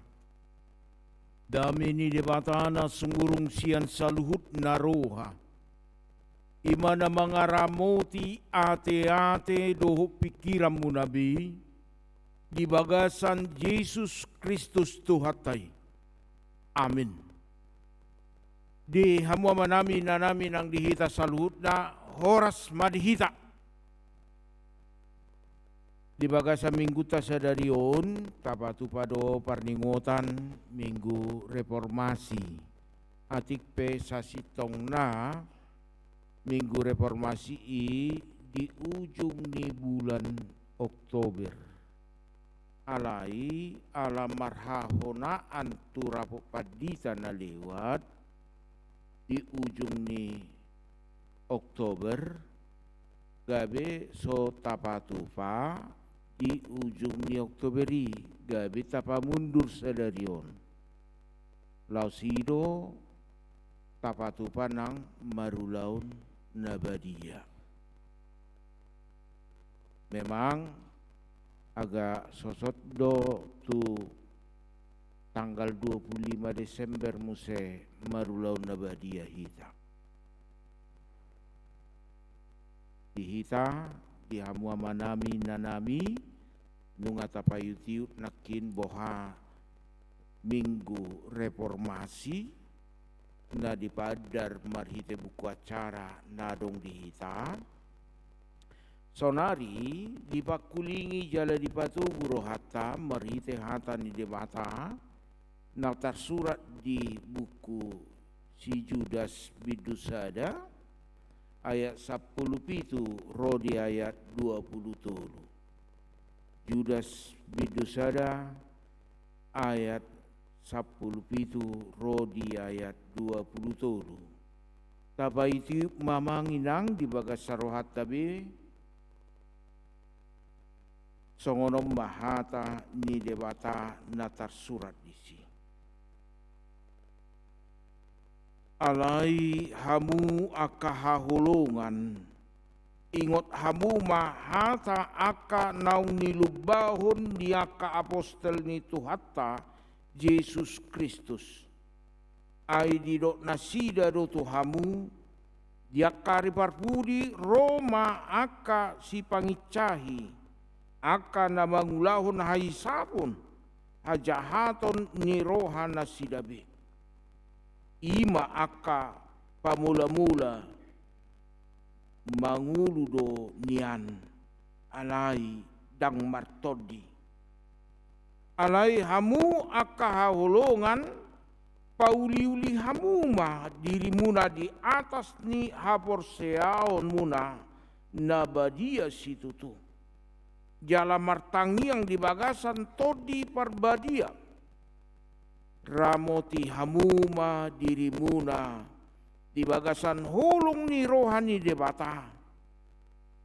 Dame ni Debata na sumurung sian saluhutna roha, i ma na mangaramoti ateate dohot pingkiranmuna be, di bagasan Jesus Kristus Tuhanta i. Amin. Di hamu amanami, inanami nang di hita saluhutna, horas ma di hita. Di bagasan minggunta sadari on, tapatupa do parningotan Minggu Reformasi. Atik pe sasintongna Minggu Reformasi i di ujung ni bulan Oktober. Alai ala marhahonaan tu rapot pandita na lewat di ujung ni Oktober, gabe so tapatupa di ujung ni Oktober i, gabe tapamundur sadari on. Laos i do tapatupa nang marulaon na badia. Memang agak sosot do tu tanggal dua puluh lima Desember muse marulaon na badia hita. Di hita, di hamu amanami, inanami, nunga tapaiutiut nangkin boha Minggu Reformasi na dipaandar marhite buku acara na adong di hita. Saonari dipangkulingi jala dipatogu rohanta marhite hata ni Debata na tarsurat di buku si Judas bindu sada, ayat sampulu pitu ro di ayat dua pulu tolu. Judas bindu sada, ayat sampulu pitu ro di ayat dua pulu tolu. Tapaitiup ma amang inang di bagasan rohanta be, songon on ma hata ni Debata na tarsurat disi. Alai hamu angka haholongan, ingot hamu ma hata angka naung nilumbahon ni angka apostel ni Tuhanta Jesus Kristus. Ai didok nasida do tu hamu, di angka ari parpudi ro ma angka sipangincahi, angka na mangulahon hahisapon, hajahaton ni roha nasida be. I ma angka pamolamula mangolu do nian, alai ndang martondi. Alai hamu angka haholongan, pauliuli hamu ma dirimuna di atas ni haporseaonmuna na badia situtu. Jala martangiang di bagasan Tondi Parbadia. Ramoti hamu ma dirimuna di bagasan holong ni roha ni Debata.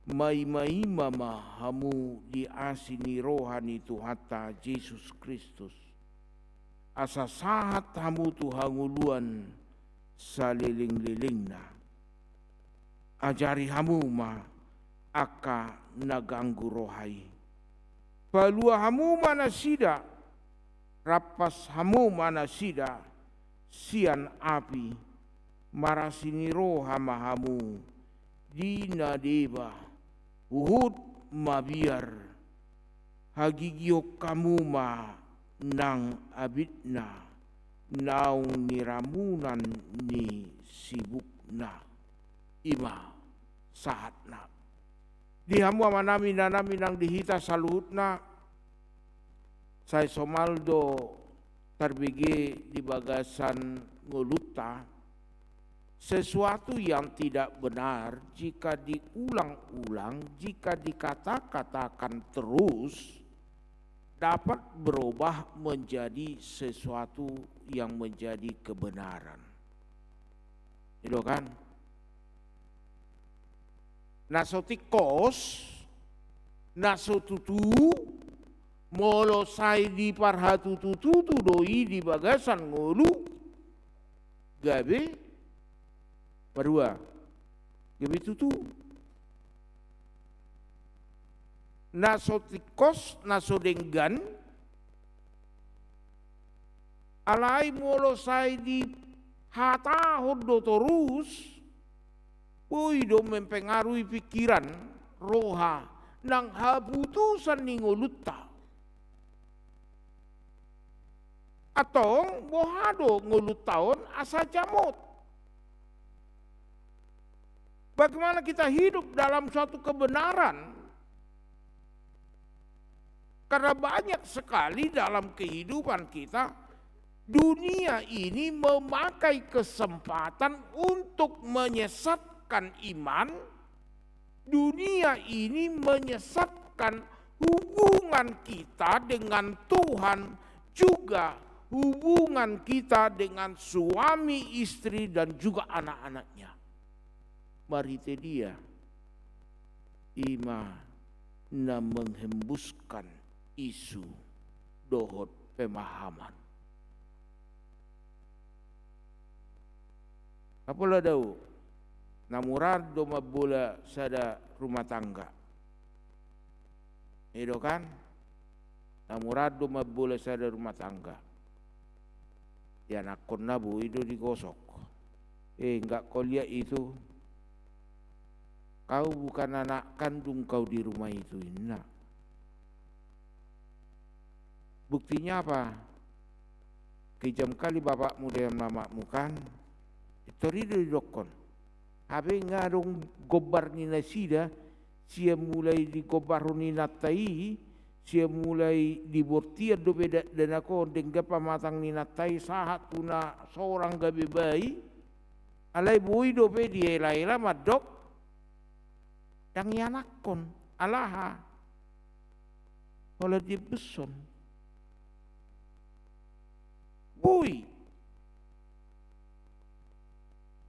Maimaima ma hamu di asi ni roha ni Tuhanta Jesus Kristus. Asa sahat hamu tu hangoluan salelenglelengna. Ajari hamu ma angka na ganggu roha i. Palua hamu ma nasida, rampas hamu ma nasida sian api, marasi ni roha ma hamu di na deba, huhut mabiar, hagigihon hamu ma nang abitna naung niramunan ni sibukna. I ma sahatna. Di hamu amanami, inanami nang di hita saluhutna, sai somal do tarbege di bagasan ngolunta, sesuatu yang tidak benar jika diulang-ulang, jika dikata-katakan terus, dapat berubah menjadi sesuatu yang menjadi kebenaran. I do kan? Na so tingkos, na so tutu, molo sai diparhatutututu do i di bagasan ngolu, gabe marua, gabe tutu. na so tingkos, na so denggan, alai molo sai dihatahon do torus, boi do mempengaruhi pikiran, roha, nang haputusan ni ngolunta. Antong boha do ngolunta on asa jamot? Bagaimana kita hidup dalam suatu kebenaran? Karena banyak sekali dalam kehidupan kita, dunia ini memakai kesempatan untuk menyesatkan iman, dunia ini menyesatkan hubungan kita dengan Tuhan, juga hubungan kita dengan suami, istri, dan juga anak-anaknya. Marhite dia? I ma na menghembuskan isu dohot pemahaman. Apala dao, na murah do mambola sada rumah tangga. I do kan? Na murah do mambola sada rumah tangga. Ianakkonna boi do digosok. Eh, enggak kau lihat itu? Kau bukan anak kandung kau di rumah itu, inna. Buktinya apa? Kejam kali bapakmu dengan mamakmu kan? Tori do didokkon. Hape nga adong gombar ni nasida, sian mulai digombarhon inanta i, sian mulai di bortian dope dakdanak on, denggan pamatang ni inanta i, sahat tu na sorang gabe bai, alai boi dope dielaela mandok, ndang ianakkon, alaha? Holan diembushon. Boi.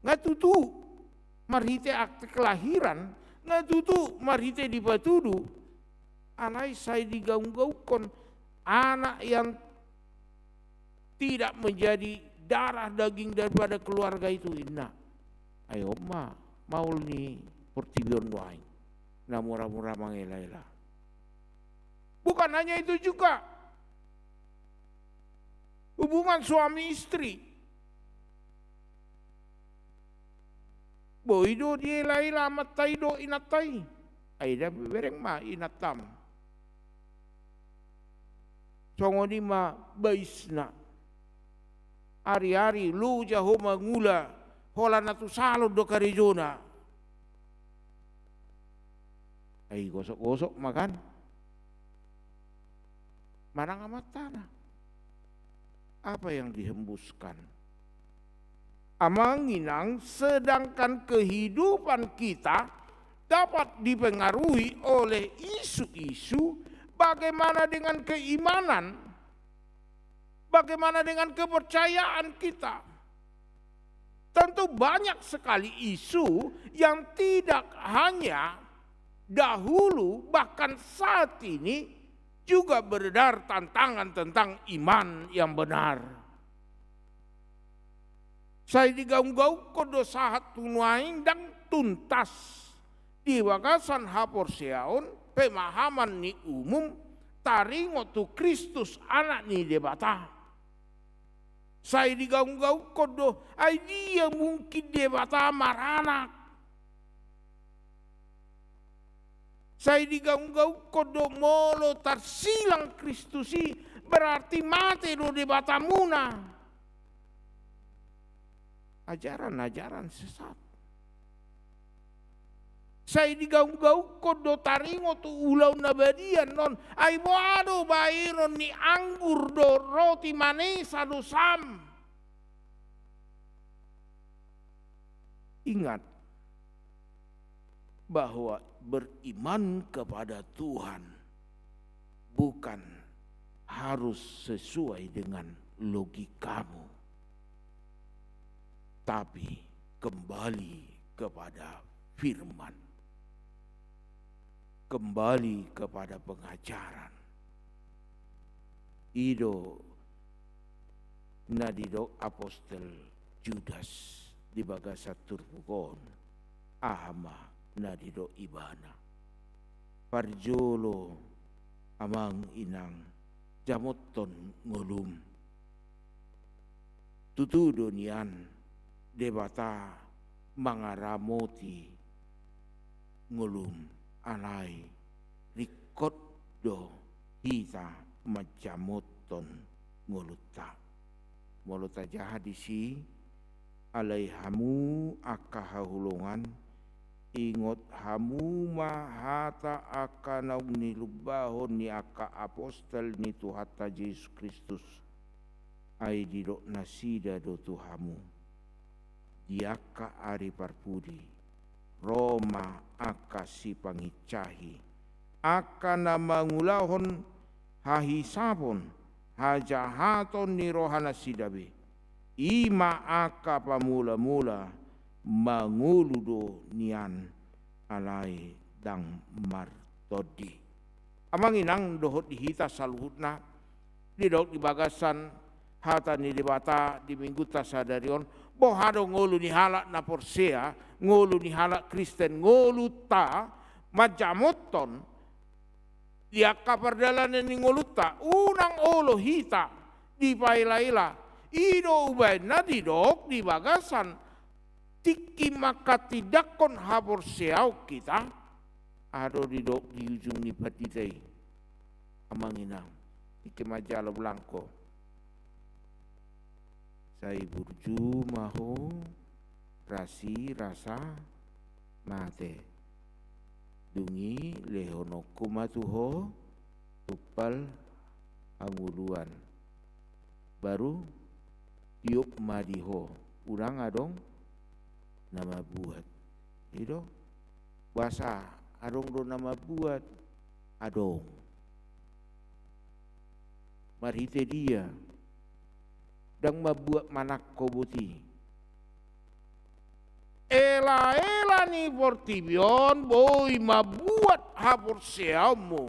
Nga tutu marhite akte kelahiran, nga tutu marhite dipatudu, alai sai digaunggaungkon anak yang tidak menjadi darah daging daripada keluarga itu, inna. Ai on ma maol ni portibi on nuaeng, na mura-mura mangelaela. Bukan hanya itu juga, hubungan suami istri. Boi do dielaela amanta i dohot inanta i. Ai da bereng ma inantam. Songon i ma baisna. Ari-ari loja ho mangula, holan na tu salon do karejona. Ai gosok-gosok ma kan. Manang amantana. Apa yang dihembuskan? Amang inang, sedangkan kehidupan kita dapat dipengaruhi oleh isu-isu, bagaimana dengan keimanan? Bagaimana dengan kepercayaan kita? Tentu banyak sekali isu yang tidak hanya dahulu, bahkan saat ini juga beredar tantangan tentang iman yang benar. Sai digaunggaungkon do sahat tu nuaeng ndang tuntas di bagasan haporseaon, pemahaman ni umum, taringot tu Kristus, Anak ni Debata. Sai digaunggaungkon do, ai dia mungkin Debata maranak? Sai digaunggaungkon do, molo tarsilang Kristus i, berarti mate do Debatamuna. Ajaran-ajaran sesat. Sai digaunggaungkon do taringot tu ulaon na badia on, ai boha do baenon ni anggur dohot roti manesa do sam? Ingat bahwa beriman kepada Tuhan bukan harus sesuai dengan logikamu, tapi kembali kepada firman, kembali kepada pengajaran. I do na didok apostel Judas di bagasan turpuk on, aha ma na didok ibana. Parjolo, amang inang, jamothon ngolum. Tutu do nian Debata mangaramoti ngolum, alai ringkot do hita manjamothon ngolunta. Molo tajaha disi, alai hamu angka haholongan, ingot hamu ma hata angka naung nilumbahon ni angka apostel ni Tuhanta Jesus Kristus. Ai didok nasida do tu hamu, di angka ari parpudi, ro ma angka sipangincahi, angka na mangulahon hahisapon, hajahaton ni rohanasida be. I ma angka pamulamula, mangolu do nian alai ndang martondi. Amang inang dohot di hita saluhutna, didok di bagasan hata ni Debata di Minggunta sadari on, boha do ngolu ni halak na porsea, ngolu ni halak Kristen, ngolunta manjamothon di angka pardalanan ni ngolunta, unang olo hita dipaelaela. I do umbahen na didok di bagasan tingki manghatindanghon haporseaon hita, aha do didok di ujung ni pandita i, amang inang, tingki manjalo blangko. Sai burju ma ho, rasi rasa mate. Dung i lehononku ma tu ho tumpal hangoluan. Baru tiop ma di ho, unang adong na mambuat. I do, boasa adong do na mambuat? Adong. Marhite dia? Ndang mambuat manangko boti. Elaela ni portibi on boi mambuat haporseaonmu.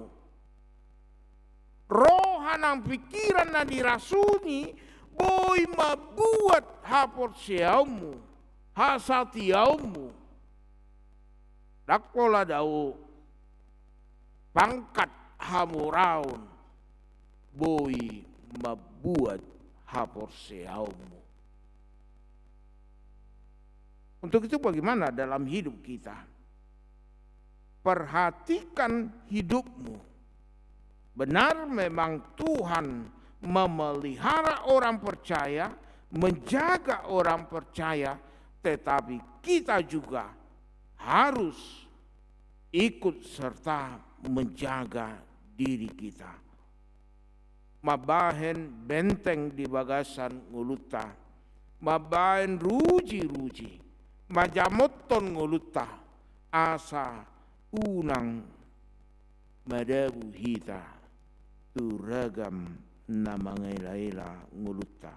Roha nang pingkiran na dirasuni boi mambuat haporseaonmu, hasatiaonmu. Ndang pola dao, pangkat hamoraon boi mambuat haporseaonmu. Untuk itu, bagaimana dalam hidup kita? Perhatikan hidupmu. Benar, memang Tuhan memelihara orang percaya, menjaga orang percaya, tetapi kita juga harus ikut serta menjaga diri kita. Mambahen benteng di bagasan ngolunta, mambahen rujiruji, manjamothon ngolunta, asa unang madabu hita tu ragam na mangaelaela ngolunta.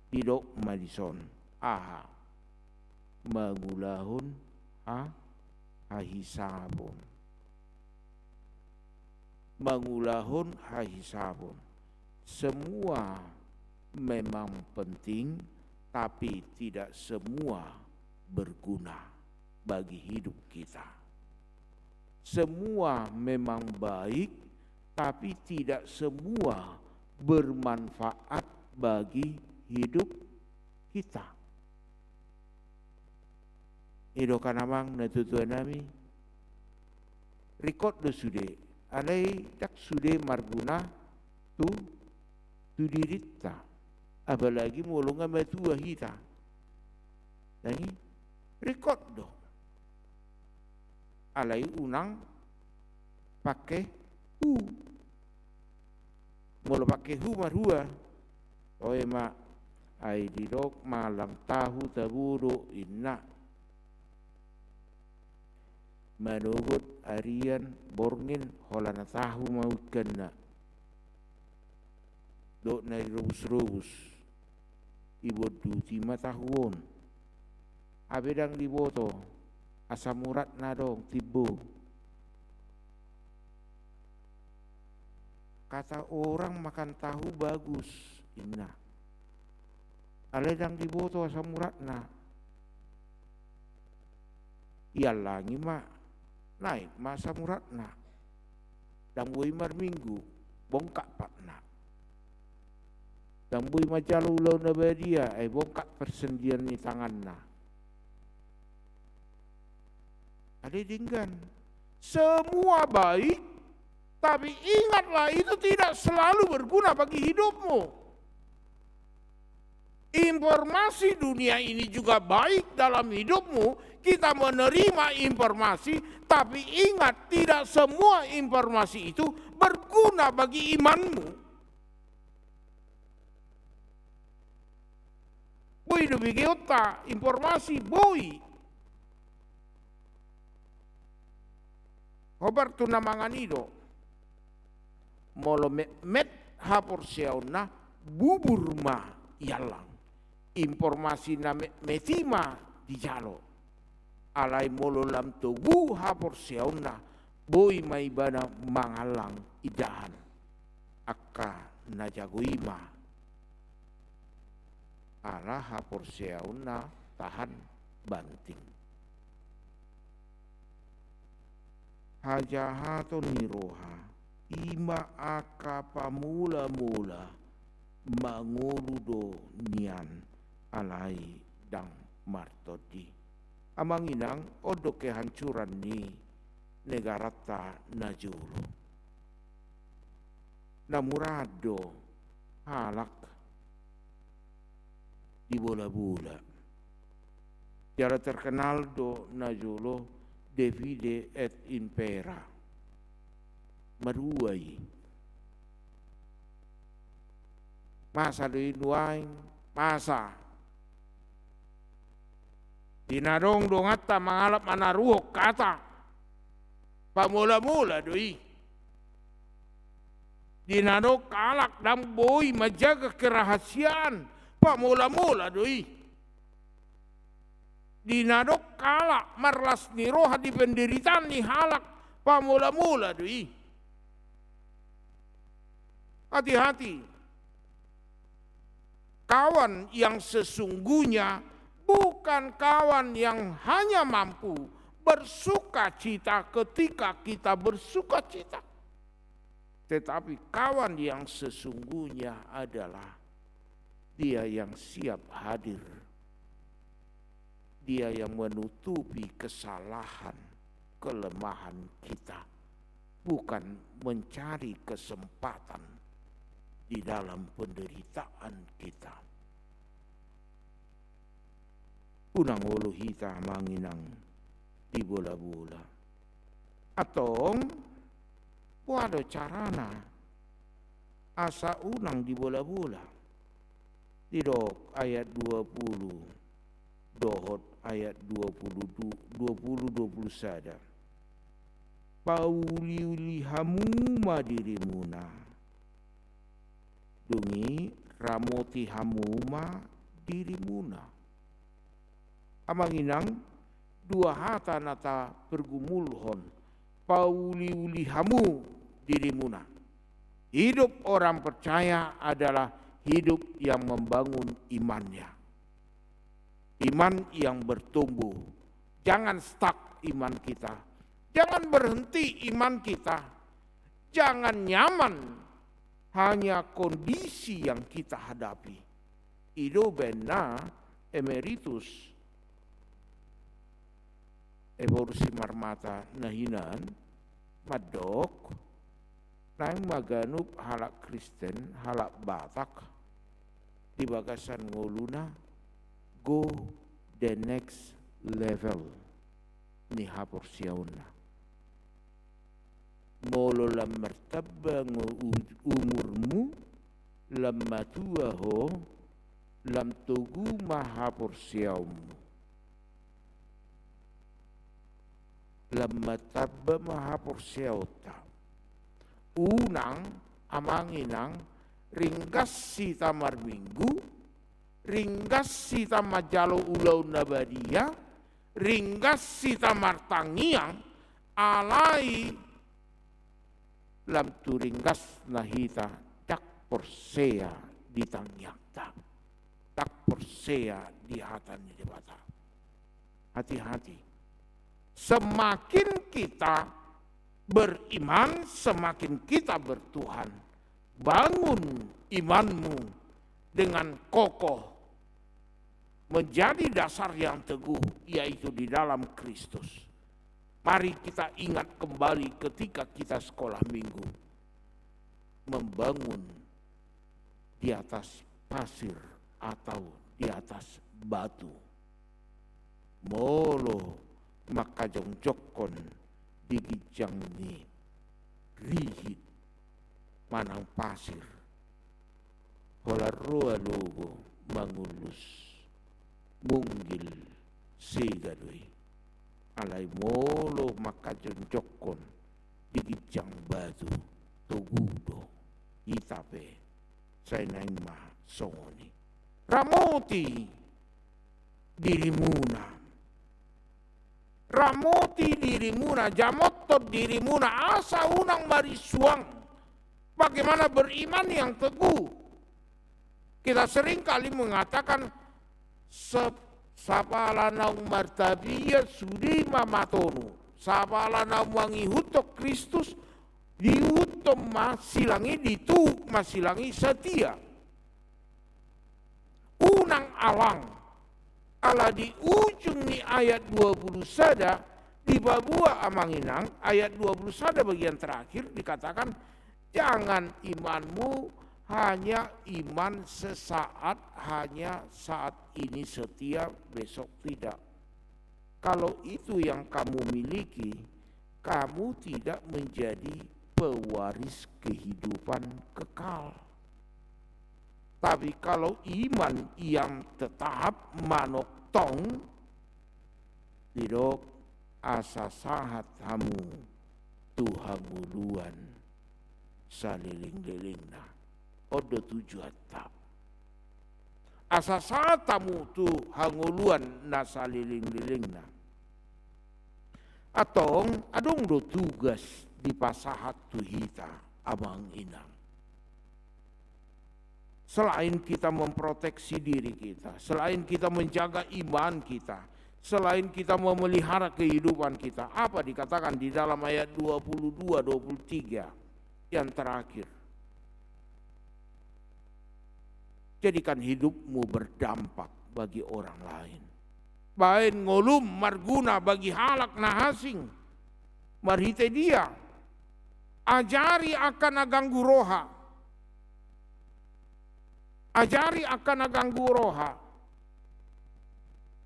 Didok ma dison, aha? Mangulahon ha-, hahisapon. Mangulahon hahisapon. Semua memang penting, tapi tidak semua berguna bagi hidup kita. Semua memang baik, tapi tidak semua bermanfaat bagi hidup kita. I do kan amang na tuatua nami, ringkot do sude, alai ndang sude marguna tu, tu dirinta, apalagi molo nga matua hita. Ndang i, ringkot do. Alai unang pangke hu. Molo pangke hu marhua, toe ma, ai didok ma lam tahu tabo do, inna. Manogot arian borngin holan na tahu ma ingkanna. Dohot na dirobusrobus, ibonduti ma tahu on. Hape ndang diboto asam uratna adong, timbo. Kata orang makan tahu bagus, inna. Alai ndang diboto asam uratna. Iallangi ma, naek ma asam uratna. Ndang boi marminggu, bongkak patna. Ndang boi manjalo ulaon na badia, ai bongkak persendian ni tanganna. Alai denggan. Semua baik, tapi ingatlah, itu tidak selalu berguna bagi hidupmu. Informasi dunia ini juga baik dalam hidupmu. Kita menerima informasi, tapi ingat, tidak semua informasi itu berguna bagi imanmu. Boi do begeonta informasi, boi. Hombar tu na mangan i do. Molo metmet haporseaonna, bubur ma iallang. Informasi na metmet i ma dijalo. Alai molo lam togu haporseaonna, boi ma ibana mangallang indahan. Angka na jago i ma. Ala haporseaonna tahan banting. Hajahaton ni roha, i ma angka pamolamola mangolu do nian alai ndang martondi. Amang inang, on do kehancuran ni negaranta na jolo. Na murah do halak dibolabola. Jala terkenal do na jolo divide et impera. Marua i. Masa do i nuaeng, masa. Di na adong donganta mangalap manaruhon hata, pamolamola do i. Di na adong halak ndang boi manjaga kerahasiaan, pamolamola do i. Di na adong halak marlas ni roha di penderitaan ni halak, pamolamola do i. Hati-hati. Kawan yang sesungguhnya bukan kawan yang hanya mampu bersukacita ketika kita bersukacita, tetapi kawan yang sesungguhnya adalah dia yang siap hadir, dia yang menutupi kesalahan, kelemahan kita, bukan mencari kesempatan di dalam penderitaan kita. Unang olo hita, amang inang, dibolabola. Antong, boha do carana asa unang dibolabola? Didok ayat dua puluh dohot ayat dua puluh du-, dua puluh, dua puluh sada. Pauliuli hamu ma dirimuna. Dung i ramoti hamu ma dirimuna. Amang inang, dua hata na tapergumulhon, pauliuli hamu dirimuna. Hidup orang percaya adalah hidup yang membangun imannya. Iman yang bertumbuh. Jangan stuck iman kita. Jangan berhenti iman kita. Jangan nyaman hanya kondisi yang kita hadapi. I do baenna Emeritus Ephorus Simarmata na hinan mandok, naeng ma ganup halak Kristen, halak Batak, di bagasan ngoluna, go the next level ni haporseaonna. Molo lam martamba ngo u-, umurmu, lam matua ho, lam togu ma haporseaonmu. Lam martamba ma haporseaonta. Unang, amang inang, ringgas hita marminggu, ringgas hita manjalo ulaon na badia, ringgas hita martangiang, alai lam tu ringgasna hita ndang porsea di tangiangta, ndang porsea di hata ni Debata. Hati-hati. Semakin kita Beriman semakin kita bertuhan. Bangun imanmu dengan kokoh, menjadi dasar yang teguh, yaitu di dalam Kristus. Mari kita ingat kembali ketika kita sekolah minggu, membangun di atas pasir atau di atas batu. Molo mangkajongjongkon di ginjang ni rihit manang pasir, holan ro alogo mangullus, munggil, sega do i. Alai molo mangkajongjongkon di ginjang batu, togu do. Hita pe sai naeng ma songon i. Ramoti dirimuna. Ramoti dirimuna, jamothon dirimuna, asa unang marisuang. Bagaimana beriman yang teguh? Kita sering kali mengatakan, "Sep-, sapala naung martabiat sude ma matonu, sapala naung mangihuthon Kristus, diihuthon ma silang i, dituhuk ma silang i satia." Unang alang. Ala di ujung ni ayat dua puluh sada, dipaboa amang inang, ayat dua puluh sada bagian terakhir dikatakan, "Jangan imanmu hanya iman sesaat, hanya saat ini setia, besok tidak." Kalau itu yang kamu miliki, kamu tidak menjadi pewaris kehidupan kekal. Tapi kalau iman yang tetap, manongtong, didok, asa sahat hamu tu hangoluan salelenglelengna. On do tujuanta. Asa sahat hamu tu hangoluan na salelenglelengna. Antong, adong do tugas dipasahat tu hita, amang inang. Selain kita memproteksi diri kita, selain kita menjaga iman kita, selain kita memelihara kehidupan kita, apa dikatakan di dalam ayat dua puluh dua, dua puluh tiga yang terakhir? Jadikan hidupmu berdampak bagi orang lain. Baen ngolum marguna bagi halak na asing. Marhite dia? Ajari angka na ganggu roha. Ajari angka na ganggu roha.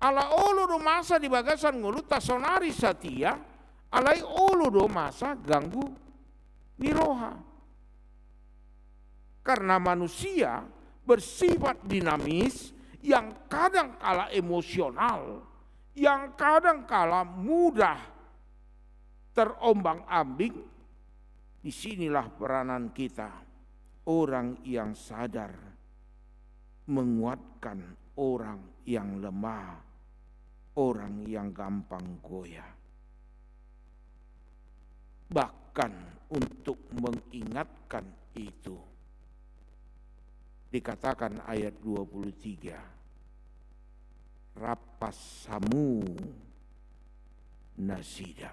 Ala olo do masa di bagasan ngolunta saonari satia, alai olo do masa ganggu ni roha. Karena manusia bersifat dinamis, yang kadang kala emosional, yang kadang kala mudah terombang-ambing, di sinilah peranan kita, orang yang sadar menguatkan orang yang lemah, orang yang gampang goyah. Bahkan untuk mengingatkan itu, dikatakan ayat dua puluh tiga, "Rampas hamu nasida."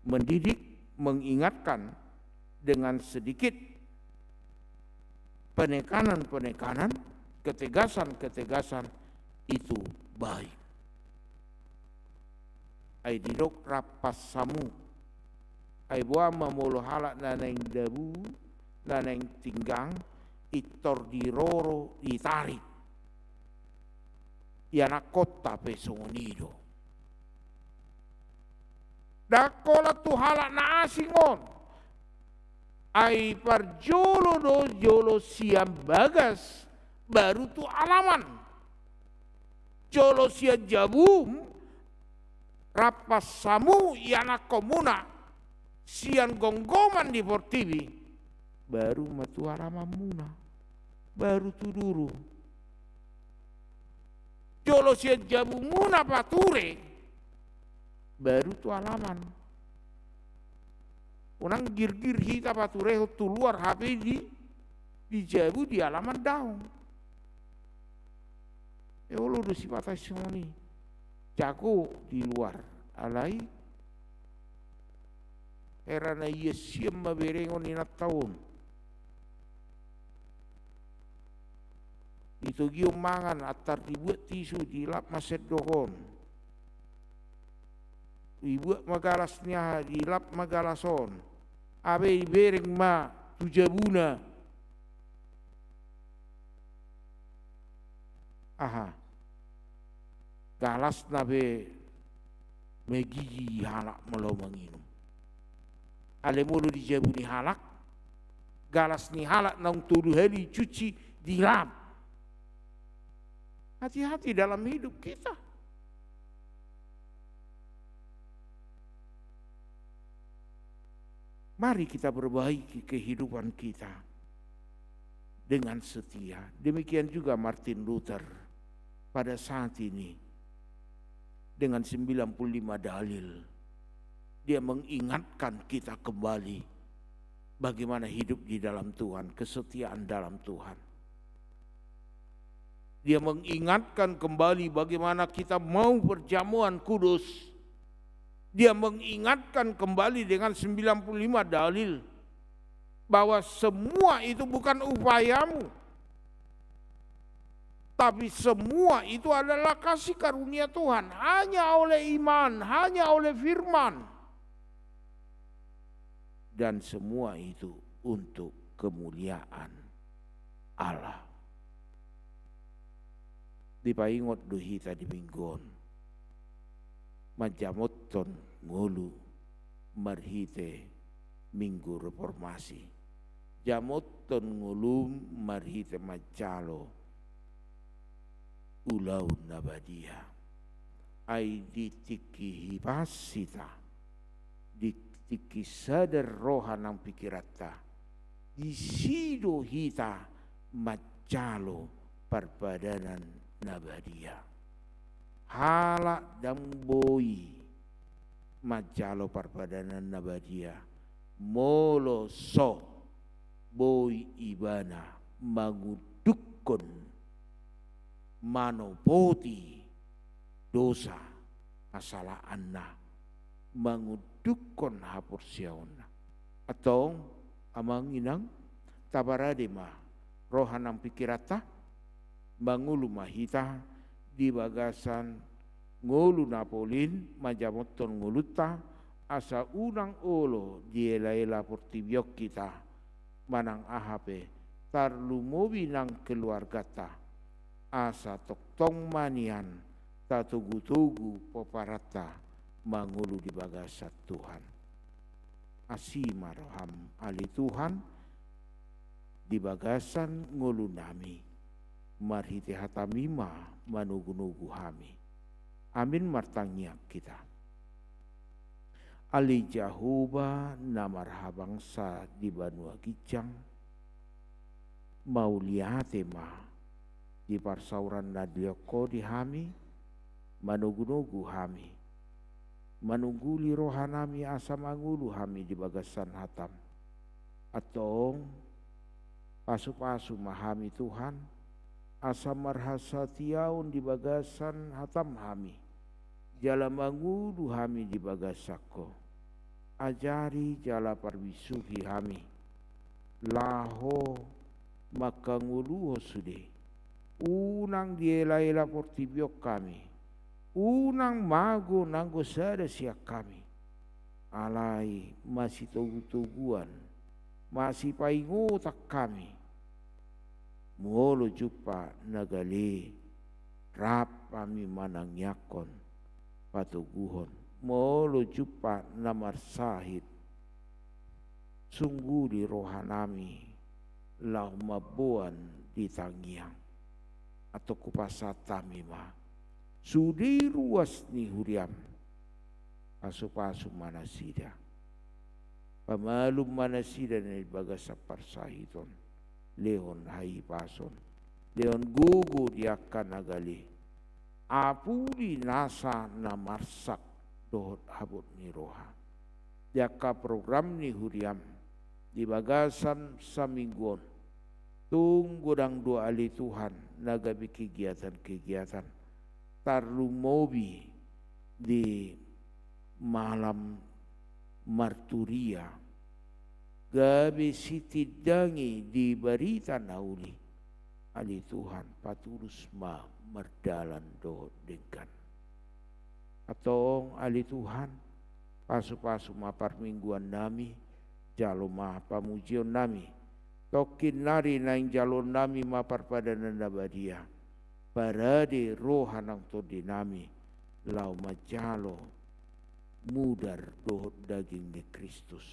Mendidik, mengingatkan dengan sedikit penekanan-penekanan, ketegasan-ketegasan itu baik. Ai didok rampas hamu. Ai boha ma molo halak na naeng dabu, na naeng tinggang, pintor diroro, ditarik. Ianakkonta pe songon i do. Ndang holan tu halak na asing on. Ai parjolo do jolo sian bagas, baru tu alaman. Jolo sian jabum, rampas hamu ianakkonmuna sian gomgoman ni portibi, baru ma tu alamanmuna, baru tu duru. Jolo sian jabumuna pature, baru tu alaman. Unang girgir hita paturehon tu luar, hape di, di jabu, di alaman daong. E, olo do sipata songon i. Jago di luar, alai Hera na iasian ma berengon inanta on. Ditogihon mangan, antar dibuat tisu, dilap ma sendok on. Dibuat ma galas ni aha, dilap ma galas on. Abe dibereng ma tu jabuna. Aha. Galasna pe magigi halak molo manginum. Alai molo di jabu ni halak, galas ni halak naung tolu hali cuci, dilap. Hati-hati dalam hidup kita. Mari kita perbaiki kehidupan kita dengan setia. Demikian juga Martin Luther pada saat ini dengan sembilan puluh lima dalil. Dia mengingatkan kita kembali bagaimana hidup di dalam Tuhan, kesetiaan dalam Tuhan. Dia mengingatkan kembali bagaimana kita mau perjamuan kudus. Dia mengingatkan kembali dengan sembilan puluh lima dalil bahwa semua itu bukan upayamu, tapi semua itu adalah kasih karunia Tuhan, hanya oleh iman, hanya oleh firman. Dan semua itu untuk kemuliaan Allah. Dipaingot do hita di minggu on manjamothon ngolu marhite Minggu Reformasi. Jamothon ngolum marhite manjalo ulaon na badia. Ai di tingki hipas hita, di tingki sadar roha nang pikiranta, disi do hita manjalo parpadanan na badia. Halak ndang boi manjalo parpadanan na badia molo so boi ibana mangundukkon, manopoti dosa, hasalaanna, mangundukkon haporseaonna. Antong, amang inang, taparade ma roha nang pikiranta, mangolu ma hita di bagasan ngolu na polin manjamothon ngolunta, asa unang olo dielaela portibi on hita manang aha pe, tarlumobi nang keluarganta, asa tongtong ma nian tatogutogu pomparan ta mangolu di bagasan Tuhan. Asi ma roham ale Tuhan, di bagasan ngolunami, marhite hataMi ma manogunogu hami. Amin. Martangiang hita. Ale Jahowa na marhabangsa di banua ginjang, mauliate ma di parsaoran na dilehon Ho di hami, manogunogu hami, manungguli rohanami asa mangolu hami di bagasan hataM. Antong, pasupasu ma hami Tuhan, asa marhasatiaon di bagasan hataM hami, jala mangolu hami di bagasan Ho. Ajari jala parbisuhi hami, laho mangkangoluhon sude. Unang dielaela portibi on hami, unang mago nanggo sada sian hami. Alai masitogutoguan, masipaingotan hami. Molo jumpa na gale, rap hami manangiangkon patoguhon. Molo jumpa na marsahit, sungguli rohanami laho mamboan di tangiang. Antong hupasahat hami ma sude ruas ni huriaM, pasupasu ma nasida, pamalum ma nasida na di bagasan parsahiton, lehon hahipason, lehon gogo di angka na gale, apuli nasa na marsak dohot habot ni roha. Di angka program ni huriaM di bagasan saminggu on, tung godang do ale Tuhan na gabe kegiatan-kegiatan, tarlumobi di malam marturia, gabe sitindangi di barita na uli. Ale Tuhan, patulus ma mardalan dohot denggan. Antong ale Tuhan, pasupasu ma parmingguannami, jalo ma pamujionnami. Tongkin nari naeng jaloonnami ma parpadanan na badia. Parade roha nang tondinami, laho manjalo mudar dohot daging ni Kristus,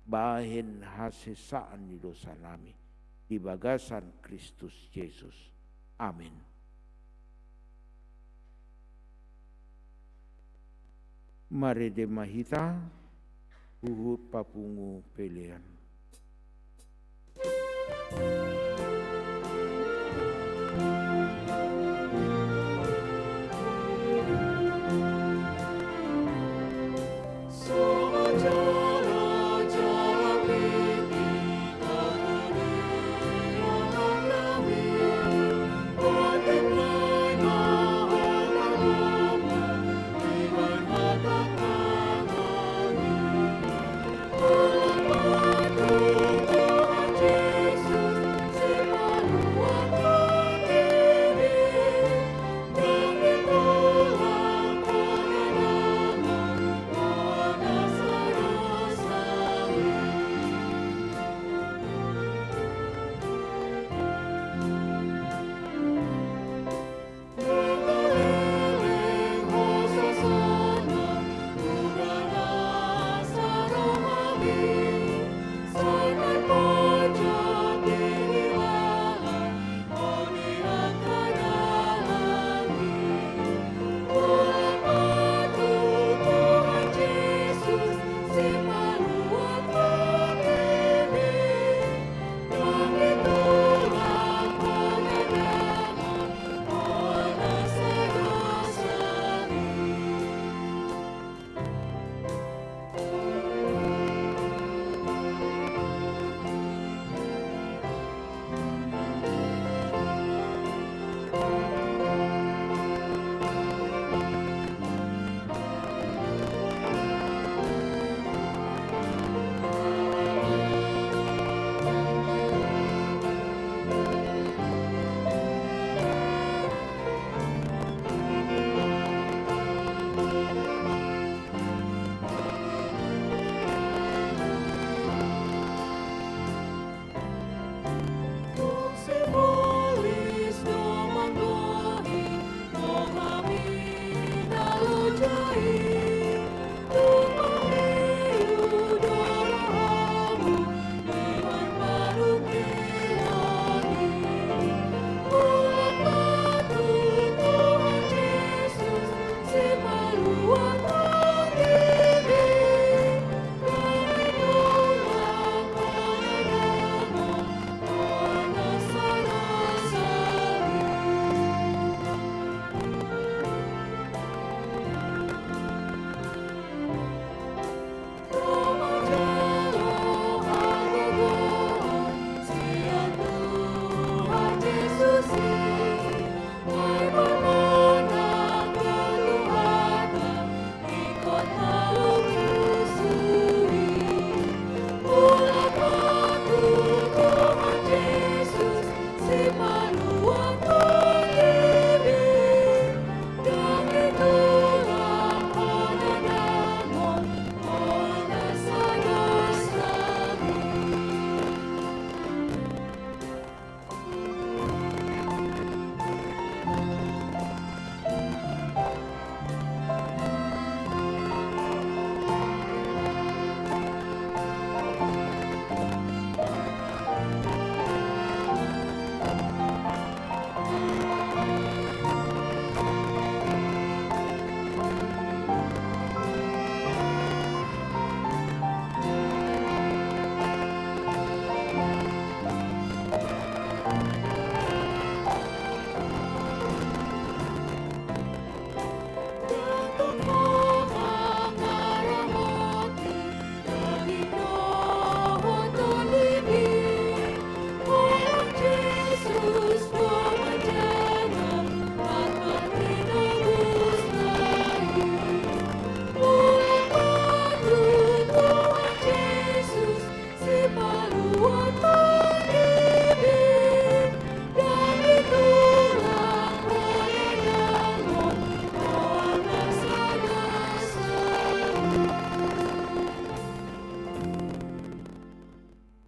bahen hasesaan ni dosanami di bagasan Kristus Jesus. Amin. Marende ma hita huhut papungu pelean.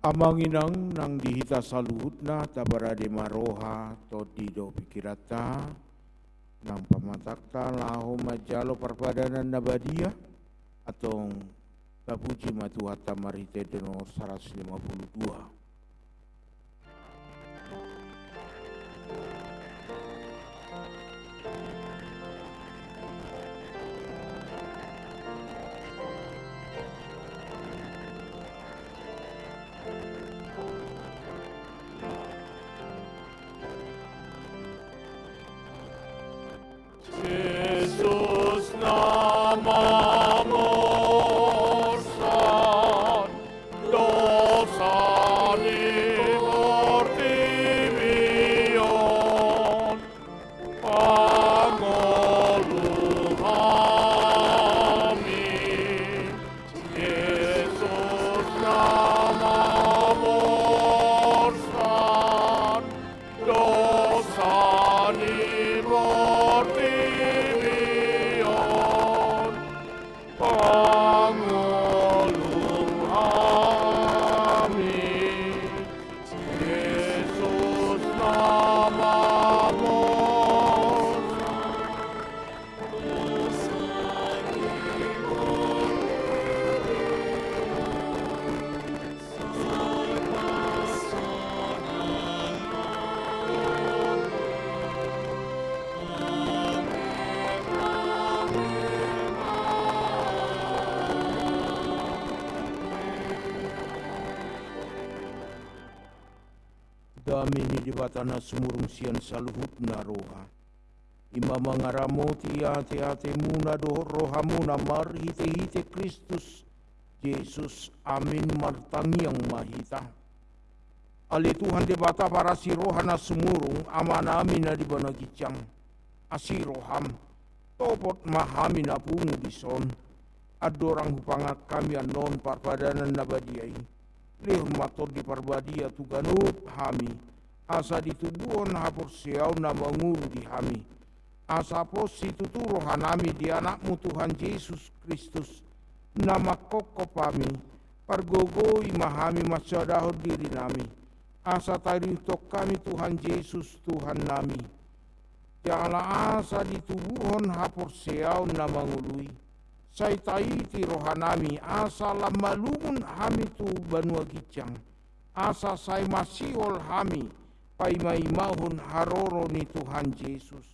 Amang inang nang di hita saluhutna, taparade ma roha, tondi dohot pingkiranta, nang pamatangta laho manjalo parpadanan na badia, antong tapuji ma Tuhanta marhite nomor saratus lima puluh dua. Jesus na mamorsan dosa ni portibi on, pangolu hami. Jesus na mamorsan dosa ni portibi on, pangolu hami. Jesus na mamorsan. Dame ni Debata na sumurung sian saluhutna roha, i ma mangaramoti ateatemuna dohot rohamuna marhitehite Kristus Jesus. Amin. Martangiang ma hita. Ale Tuhan Debata parasi roha na sumurung, Amanami na di banua ginjang, asi roham, topot ma hami na pungu dison. Andorang hupangan hami annon parpadanan na badia i, lehon ma Tondi Parbadia tu ganup hami, asa ditubuhon haporseaon na mangolu di hami, asa pos situtu rohanami di Anakmu Tuhan Jesus Kristus, na manghophop hami. Pargogoi ma hami mansoadahon dirinami, asa taringot hami Tuhan Jesus Tuhannami. Jala asa ditubuhon haporseaon na mangolu i, sai taiti rohanami, asa lam malungun hami tu banua ginjang, asa sai masihol hami paimaimahon haroro ni Tuhan Jesus.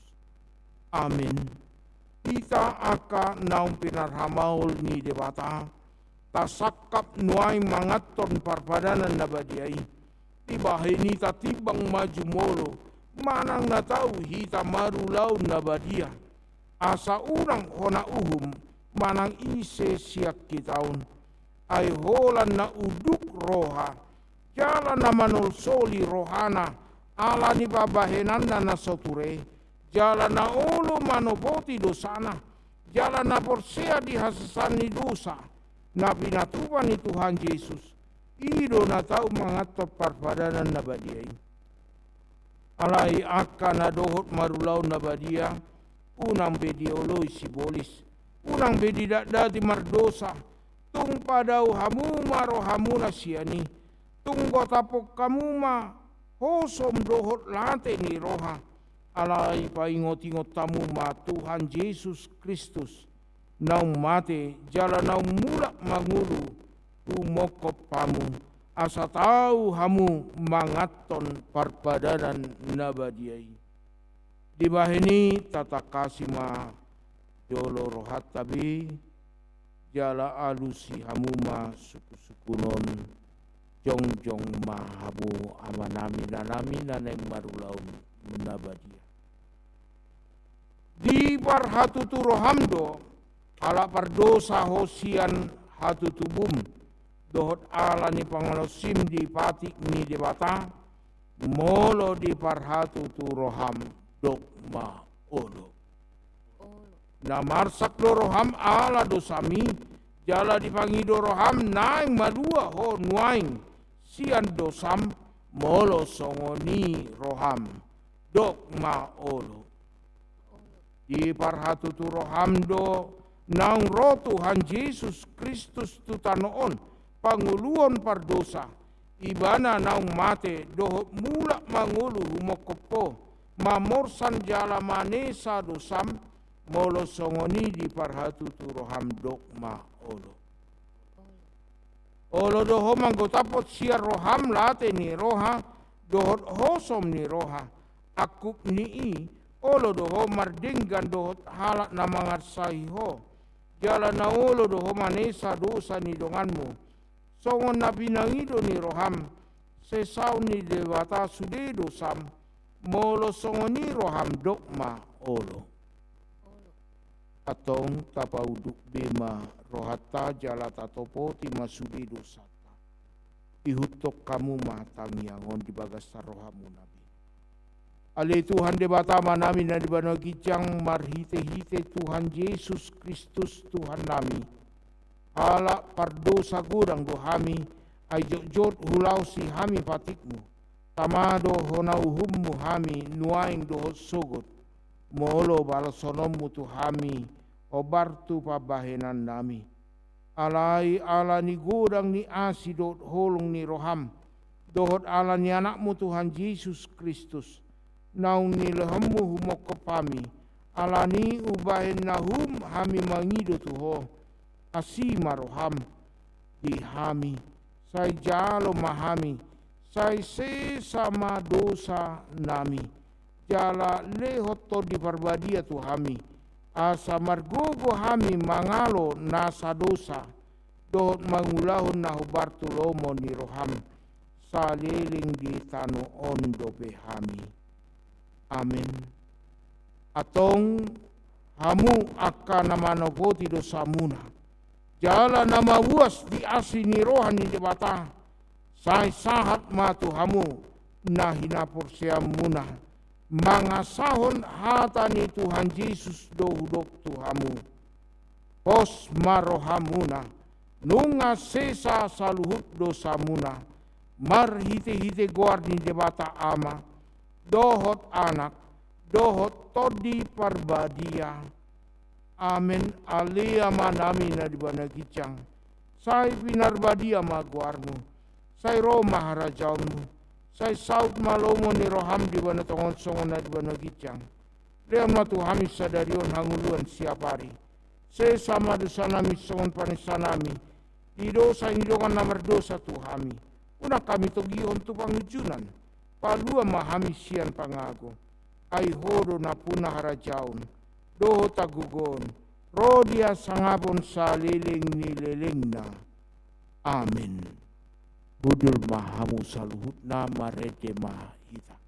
Amin. Hita angka naung pinarhamaol ni Debata, tasangkap nuaeng manganhon parpadanan na badia i. Dibahen i tatimbang ma jumolo manang na tau hita marulaon na badia, asa unang hona uhum manang ise sian hita on. Ai holan na unduk roha jala na manolsoli rohana ala ni pambahenanna na so ture, jala na olo manopoti dosana, jala na porsea di hasesaan ni dosa na pinatupa ni Tuhan Jesus, i do na tau manganhon parpadanan na badia i. Alai angka na dohot marulaon na badia, unang be dioloi sibolis, unang be didatdati mardosa. Tung padao hamu ma rohamuna sian i, tung gotaphon hamu ma hosom dohot late ni roha. Alai paingotingot hamu ma Tuhan Jesus Kristus, naung mate jala naung mulak mangolu, humongkop hamu, asa tau hamu manganhon parpadanan na badia i. Dibahen i tatangkasi ma jolo rohanta be, jala alusi hamu ma sungkunsungkun on. Jongjong ma hamu amanami, inanami na naeng marulaon na badia. Diparhatutu roham do, ala pardosa ho sian hatutubum, dohot ala ni pangalonsim di patik ni Debata, molo diparhatutu roham, dok ma olo. Olo. Na marsak do roham ala dosami, jala dipangido roham naeng malua ho nuaeng sian dosam, molo songon i roham, dok ma olo. Diparhatutu roham do naung ro Tuhan Jesus Kristus tu tano on, pangoluhon pardosa, Ibana naung mate, dohot mulak mangolu humongkop Ho, mamorsan jala manesa dosam, molo songon i diparhatutu roham, dok ma olo. Olo do Ho manggotaphon sian roham late ni roha, dohot hosom ni roha, angkup ni i, olo do Ho mardenggan dohot halak na mangarsai Ho, jala na olo do Ho manesa dosa ni donganmu, songon na pinangido ni roham, sesaon ni Debata sude dosam, molo songon i roham, dok ma olo. Antong tapaunduk be ma rohanta jala tatopoti ma sude dosanta. Ihuthon hamu ma tangiang on di bagasan rohamuna be. Ale Tuhan Debata Amanami na di banua ginjang, marhitehite Tuhan Jesus Kristus Tuhannami, halak pardosa godang do hami, ai jotjot hulaosi hami patikmu. Tama do hona uhummu hami nuaeng dohot sogot, molo balashononmu tu hami hombar tu pambahenannami. Alai ala ni godang ni asi dohot holong ni roham, dohot ala ni Anakmu Tuhan Jesus Kristus, naung nilehonmu humongkop hami, ala ni i umbahen na hum hami mangido tu Ho, asi ma roham di hami, sai jalo ma hami, sai sesa ma dosanami, jala lehon Tondi Parbadia tu hami, asa margogo hami mangalo nasa dosa, dohot mangulahon na hombar tu lomo ni roham, saleleng di tano on dope hami. Amen. Antong hamu angka na manopoti dosamuna, jala na mauas di asi ni roha ni Debata, sai sahat ma tu hamu na hinaporseaonmuna, mangasahon hata ni Tuhan Jesus do hudok tu hamu. Pos ma rohamuna, nunga sesa saluhut dosamuna, marhitehite goar ni Debata Ama, dohot Anak, dohot Tondi Parbadia. Amen. Ale Amanami na di banua ginjang, sai pinarbadia ma goarmu, sai ro ma harajaonmu, sai saut ma lomo ni roham di banua tonga on songon na di banua ginjang. Lehon ma tu hami sadari on hangoluan siapari. Sesa ma dosanami songon panesanami di dosa ni dongan na mardosa tu hami. Unang hami togihon tu pangunjunan. Palua ma hami sian pangago. Ai Ho do nampuna harajaon, dohot hagogoon, ro di hasangapon saleleng ni lelengna. Amen. Hundul ma hamu saluhutna, marende ma hita.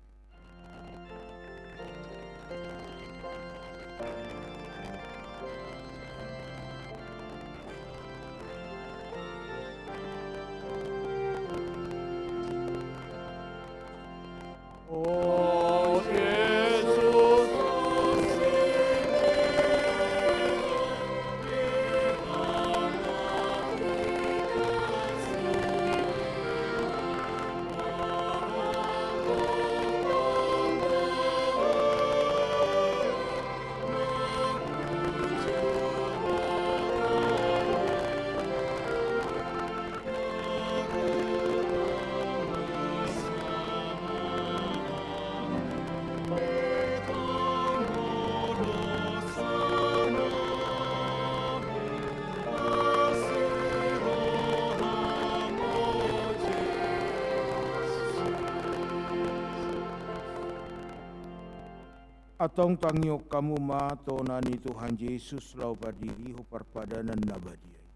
Antong tangihon hamu ma tona ni Tuhan Jesus laho pardirihon parpadanan na badia i.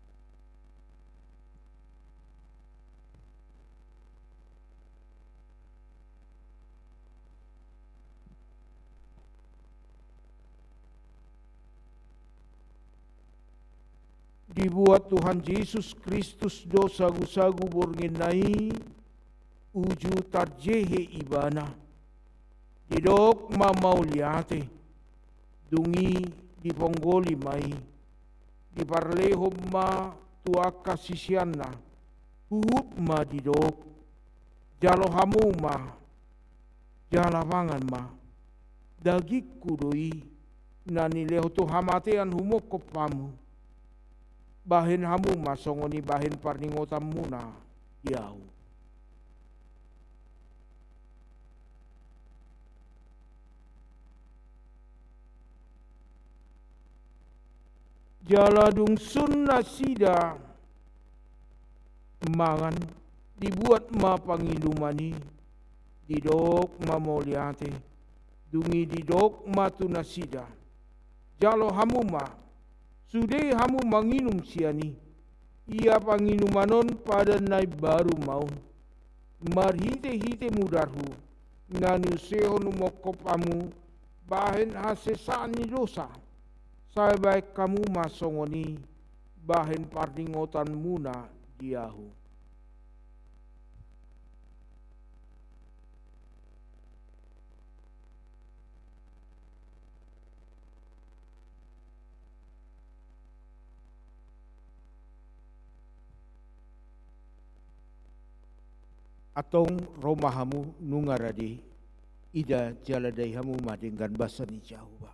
Dibuat Tuhan Jesus Kristus do sagusagu borngin na i, uju tarjehe Ibana. Didok ma mauliate, dung i diponggoli ma i, diparlehon ma tu angka siseanna, huhut ma didok: Jalo hamu ma, jala mangan ma, dagingku do i, na nilehon tu hamatean humongkop hamu. Bahen hamu ma songon i bahen parningotanmuna di ahu. Jala dung sun nasida mangan, dibuat ma panginuman i, didok ma mauliate, dung i didok ma tu nasida: Jalo hamu ma, sude hamu manginum sian i. Ia panginuman on padan na imbaru ma on, marhitehite mudarhu, na niusehon umongkop hamu bahen hasesaan ni dosa. Sai bahen hamu ma songon i bahen parningotanmuna di ahu. Antong ro ma hamu nunga rade, ida jala dai hamu ma denggan basa ni Jahowa.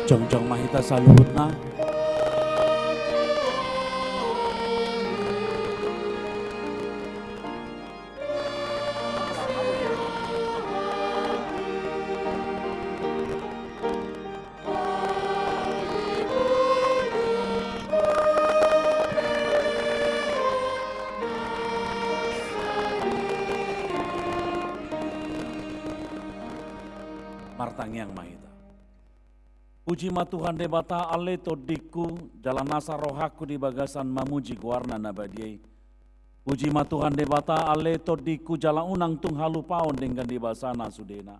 Jongjong ma hita saluhutna. Martangiang ma hita. Puji ma Tuhan Debata, ale tondingku, jala nasa rohangku di bagasan mamuji goarna na badia i. Puji ma Tuhan Debata, ale tondingku, jala unang tung halupaon denggan ni basana sudena.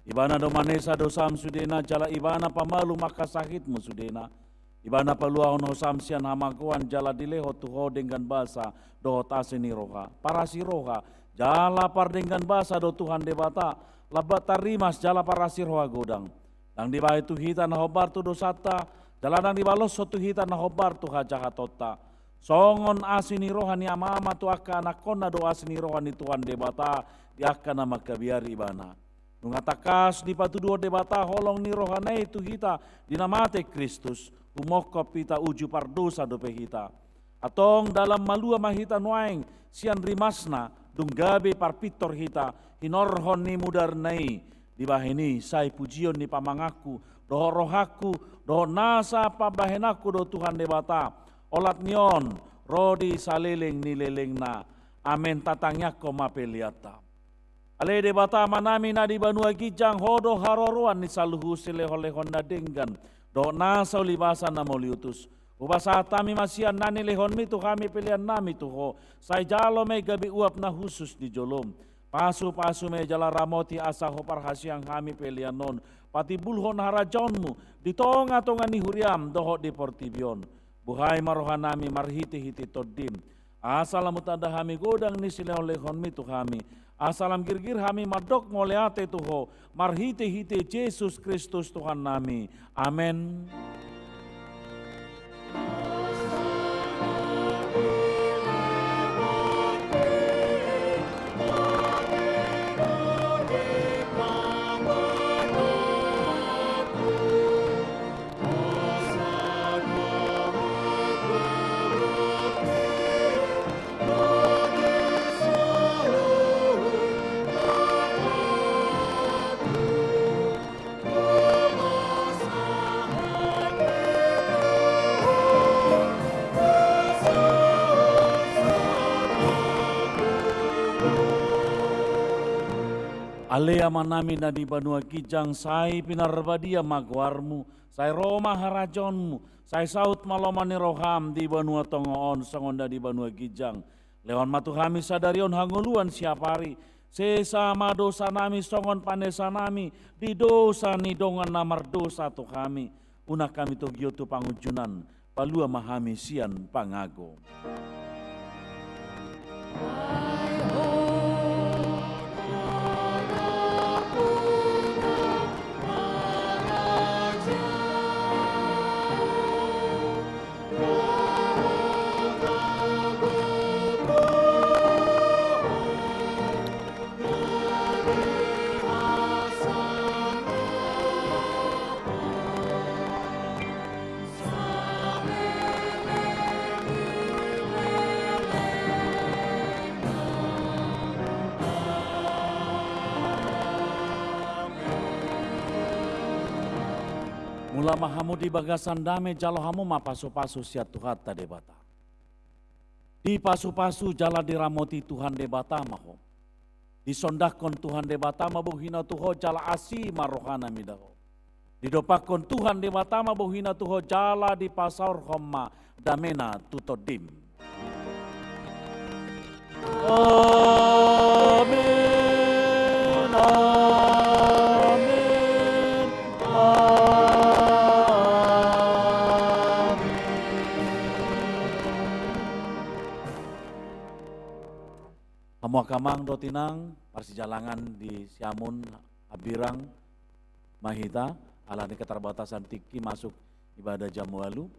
Ibana do manesa dosam sudena, jala Ibana pamalum angka sahitmu sudena. Ibana paluahon hosam sian hamagoan, jala dilehon tu ho denggan basa dohot asi ni roha. Parasi roha jala pardenggan basa do Tuhan Debata, lambat tarrimas jala parasi roha godang. Ndang dibahen tu hita na hombar tu dosanta, jala ndang dibaloshon tu hita na hombar tu hajahatonta. Songon asi ni roha ni amama tu angka anakkonna do asi ni roha ni Tuhan Debata di angka na mangkabiari Ibana. Nunga tangkas dipatuduhon Debata holong ni rohana i tu hita di na mate Kristus, humongkop hita uju pardosa dope hita. Antong dalan malua ma hita nuaeng sian rimasna, dung gabe parpintor hita hinorhon ni mudarna i. Dibahen i sai pujion ni pamanganku dohot rohangku dohot nasa pambahenanku do Tuhan Debata, olat ni on ro di saleleng ni lelengna. Amen. Tatangiangkon ma peleanta. Ale Debata Amanami na di banua ginjang, Ho do haroroan ni saluhut silehonlehon na denggan dohot nasa ulibasa na mauliutus. Hupasahat hami ma sian na nilehonmi tu hami peleannami tu Ho, sai jalo ma i gabe uap na hushus di jolom. Pasupasu ma i jala ramoti asa huparhaseang hami pelean on patimbulhon harajaonmu di tongatonga ni huriam dohot di portibi on. Buhai ma rohanami marhitehite Tondim, asa lam hutanda hami godang ni silehonlehonmi tu hami, asa lam girgir hami mandok mauliate tu Ho, marhitehite Jesus Kristus Tuhannami. Amen. Ale Amanami na di banua ginjang, sai pinarbadia ma goarmu, sai ro ma harajaonmu, sai saut ma lomo ni roham di banua tonga on songon na di banua ginjang. Lehon ma tu hami sadari on hangoluan siapari, sesa ma dosanami songon panesanami di dosa ni dongan na mardosa tu hami. Unang hami togihon tu pangunjunan, palua ma hami sian pangago. Mula ma hamu di bagasan dame, jalo hamu ma pasupasu sian Tuhanta Debata. Dipasupasu jala diramoti Tuhan Debata ma ho. Disondangkon Tuhan Debata ma bohina tu ho jala asi ma rohana mida ho. Didompakkon Tuhan Debata ma bohina tu ho jala dipasaorhon ma damena tu tondim. Amen, amen, amen. Hamu angka amang dohot inang, parsijalangan di siamun hambirang ma hita, ala ni keterbatasan tingki masuk ibadah jam ualu.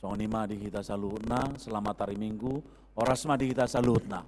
Songon i ma di hita saluhutna, selamat hari Minggu, horas ma di hita saluhutna.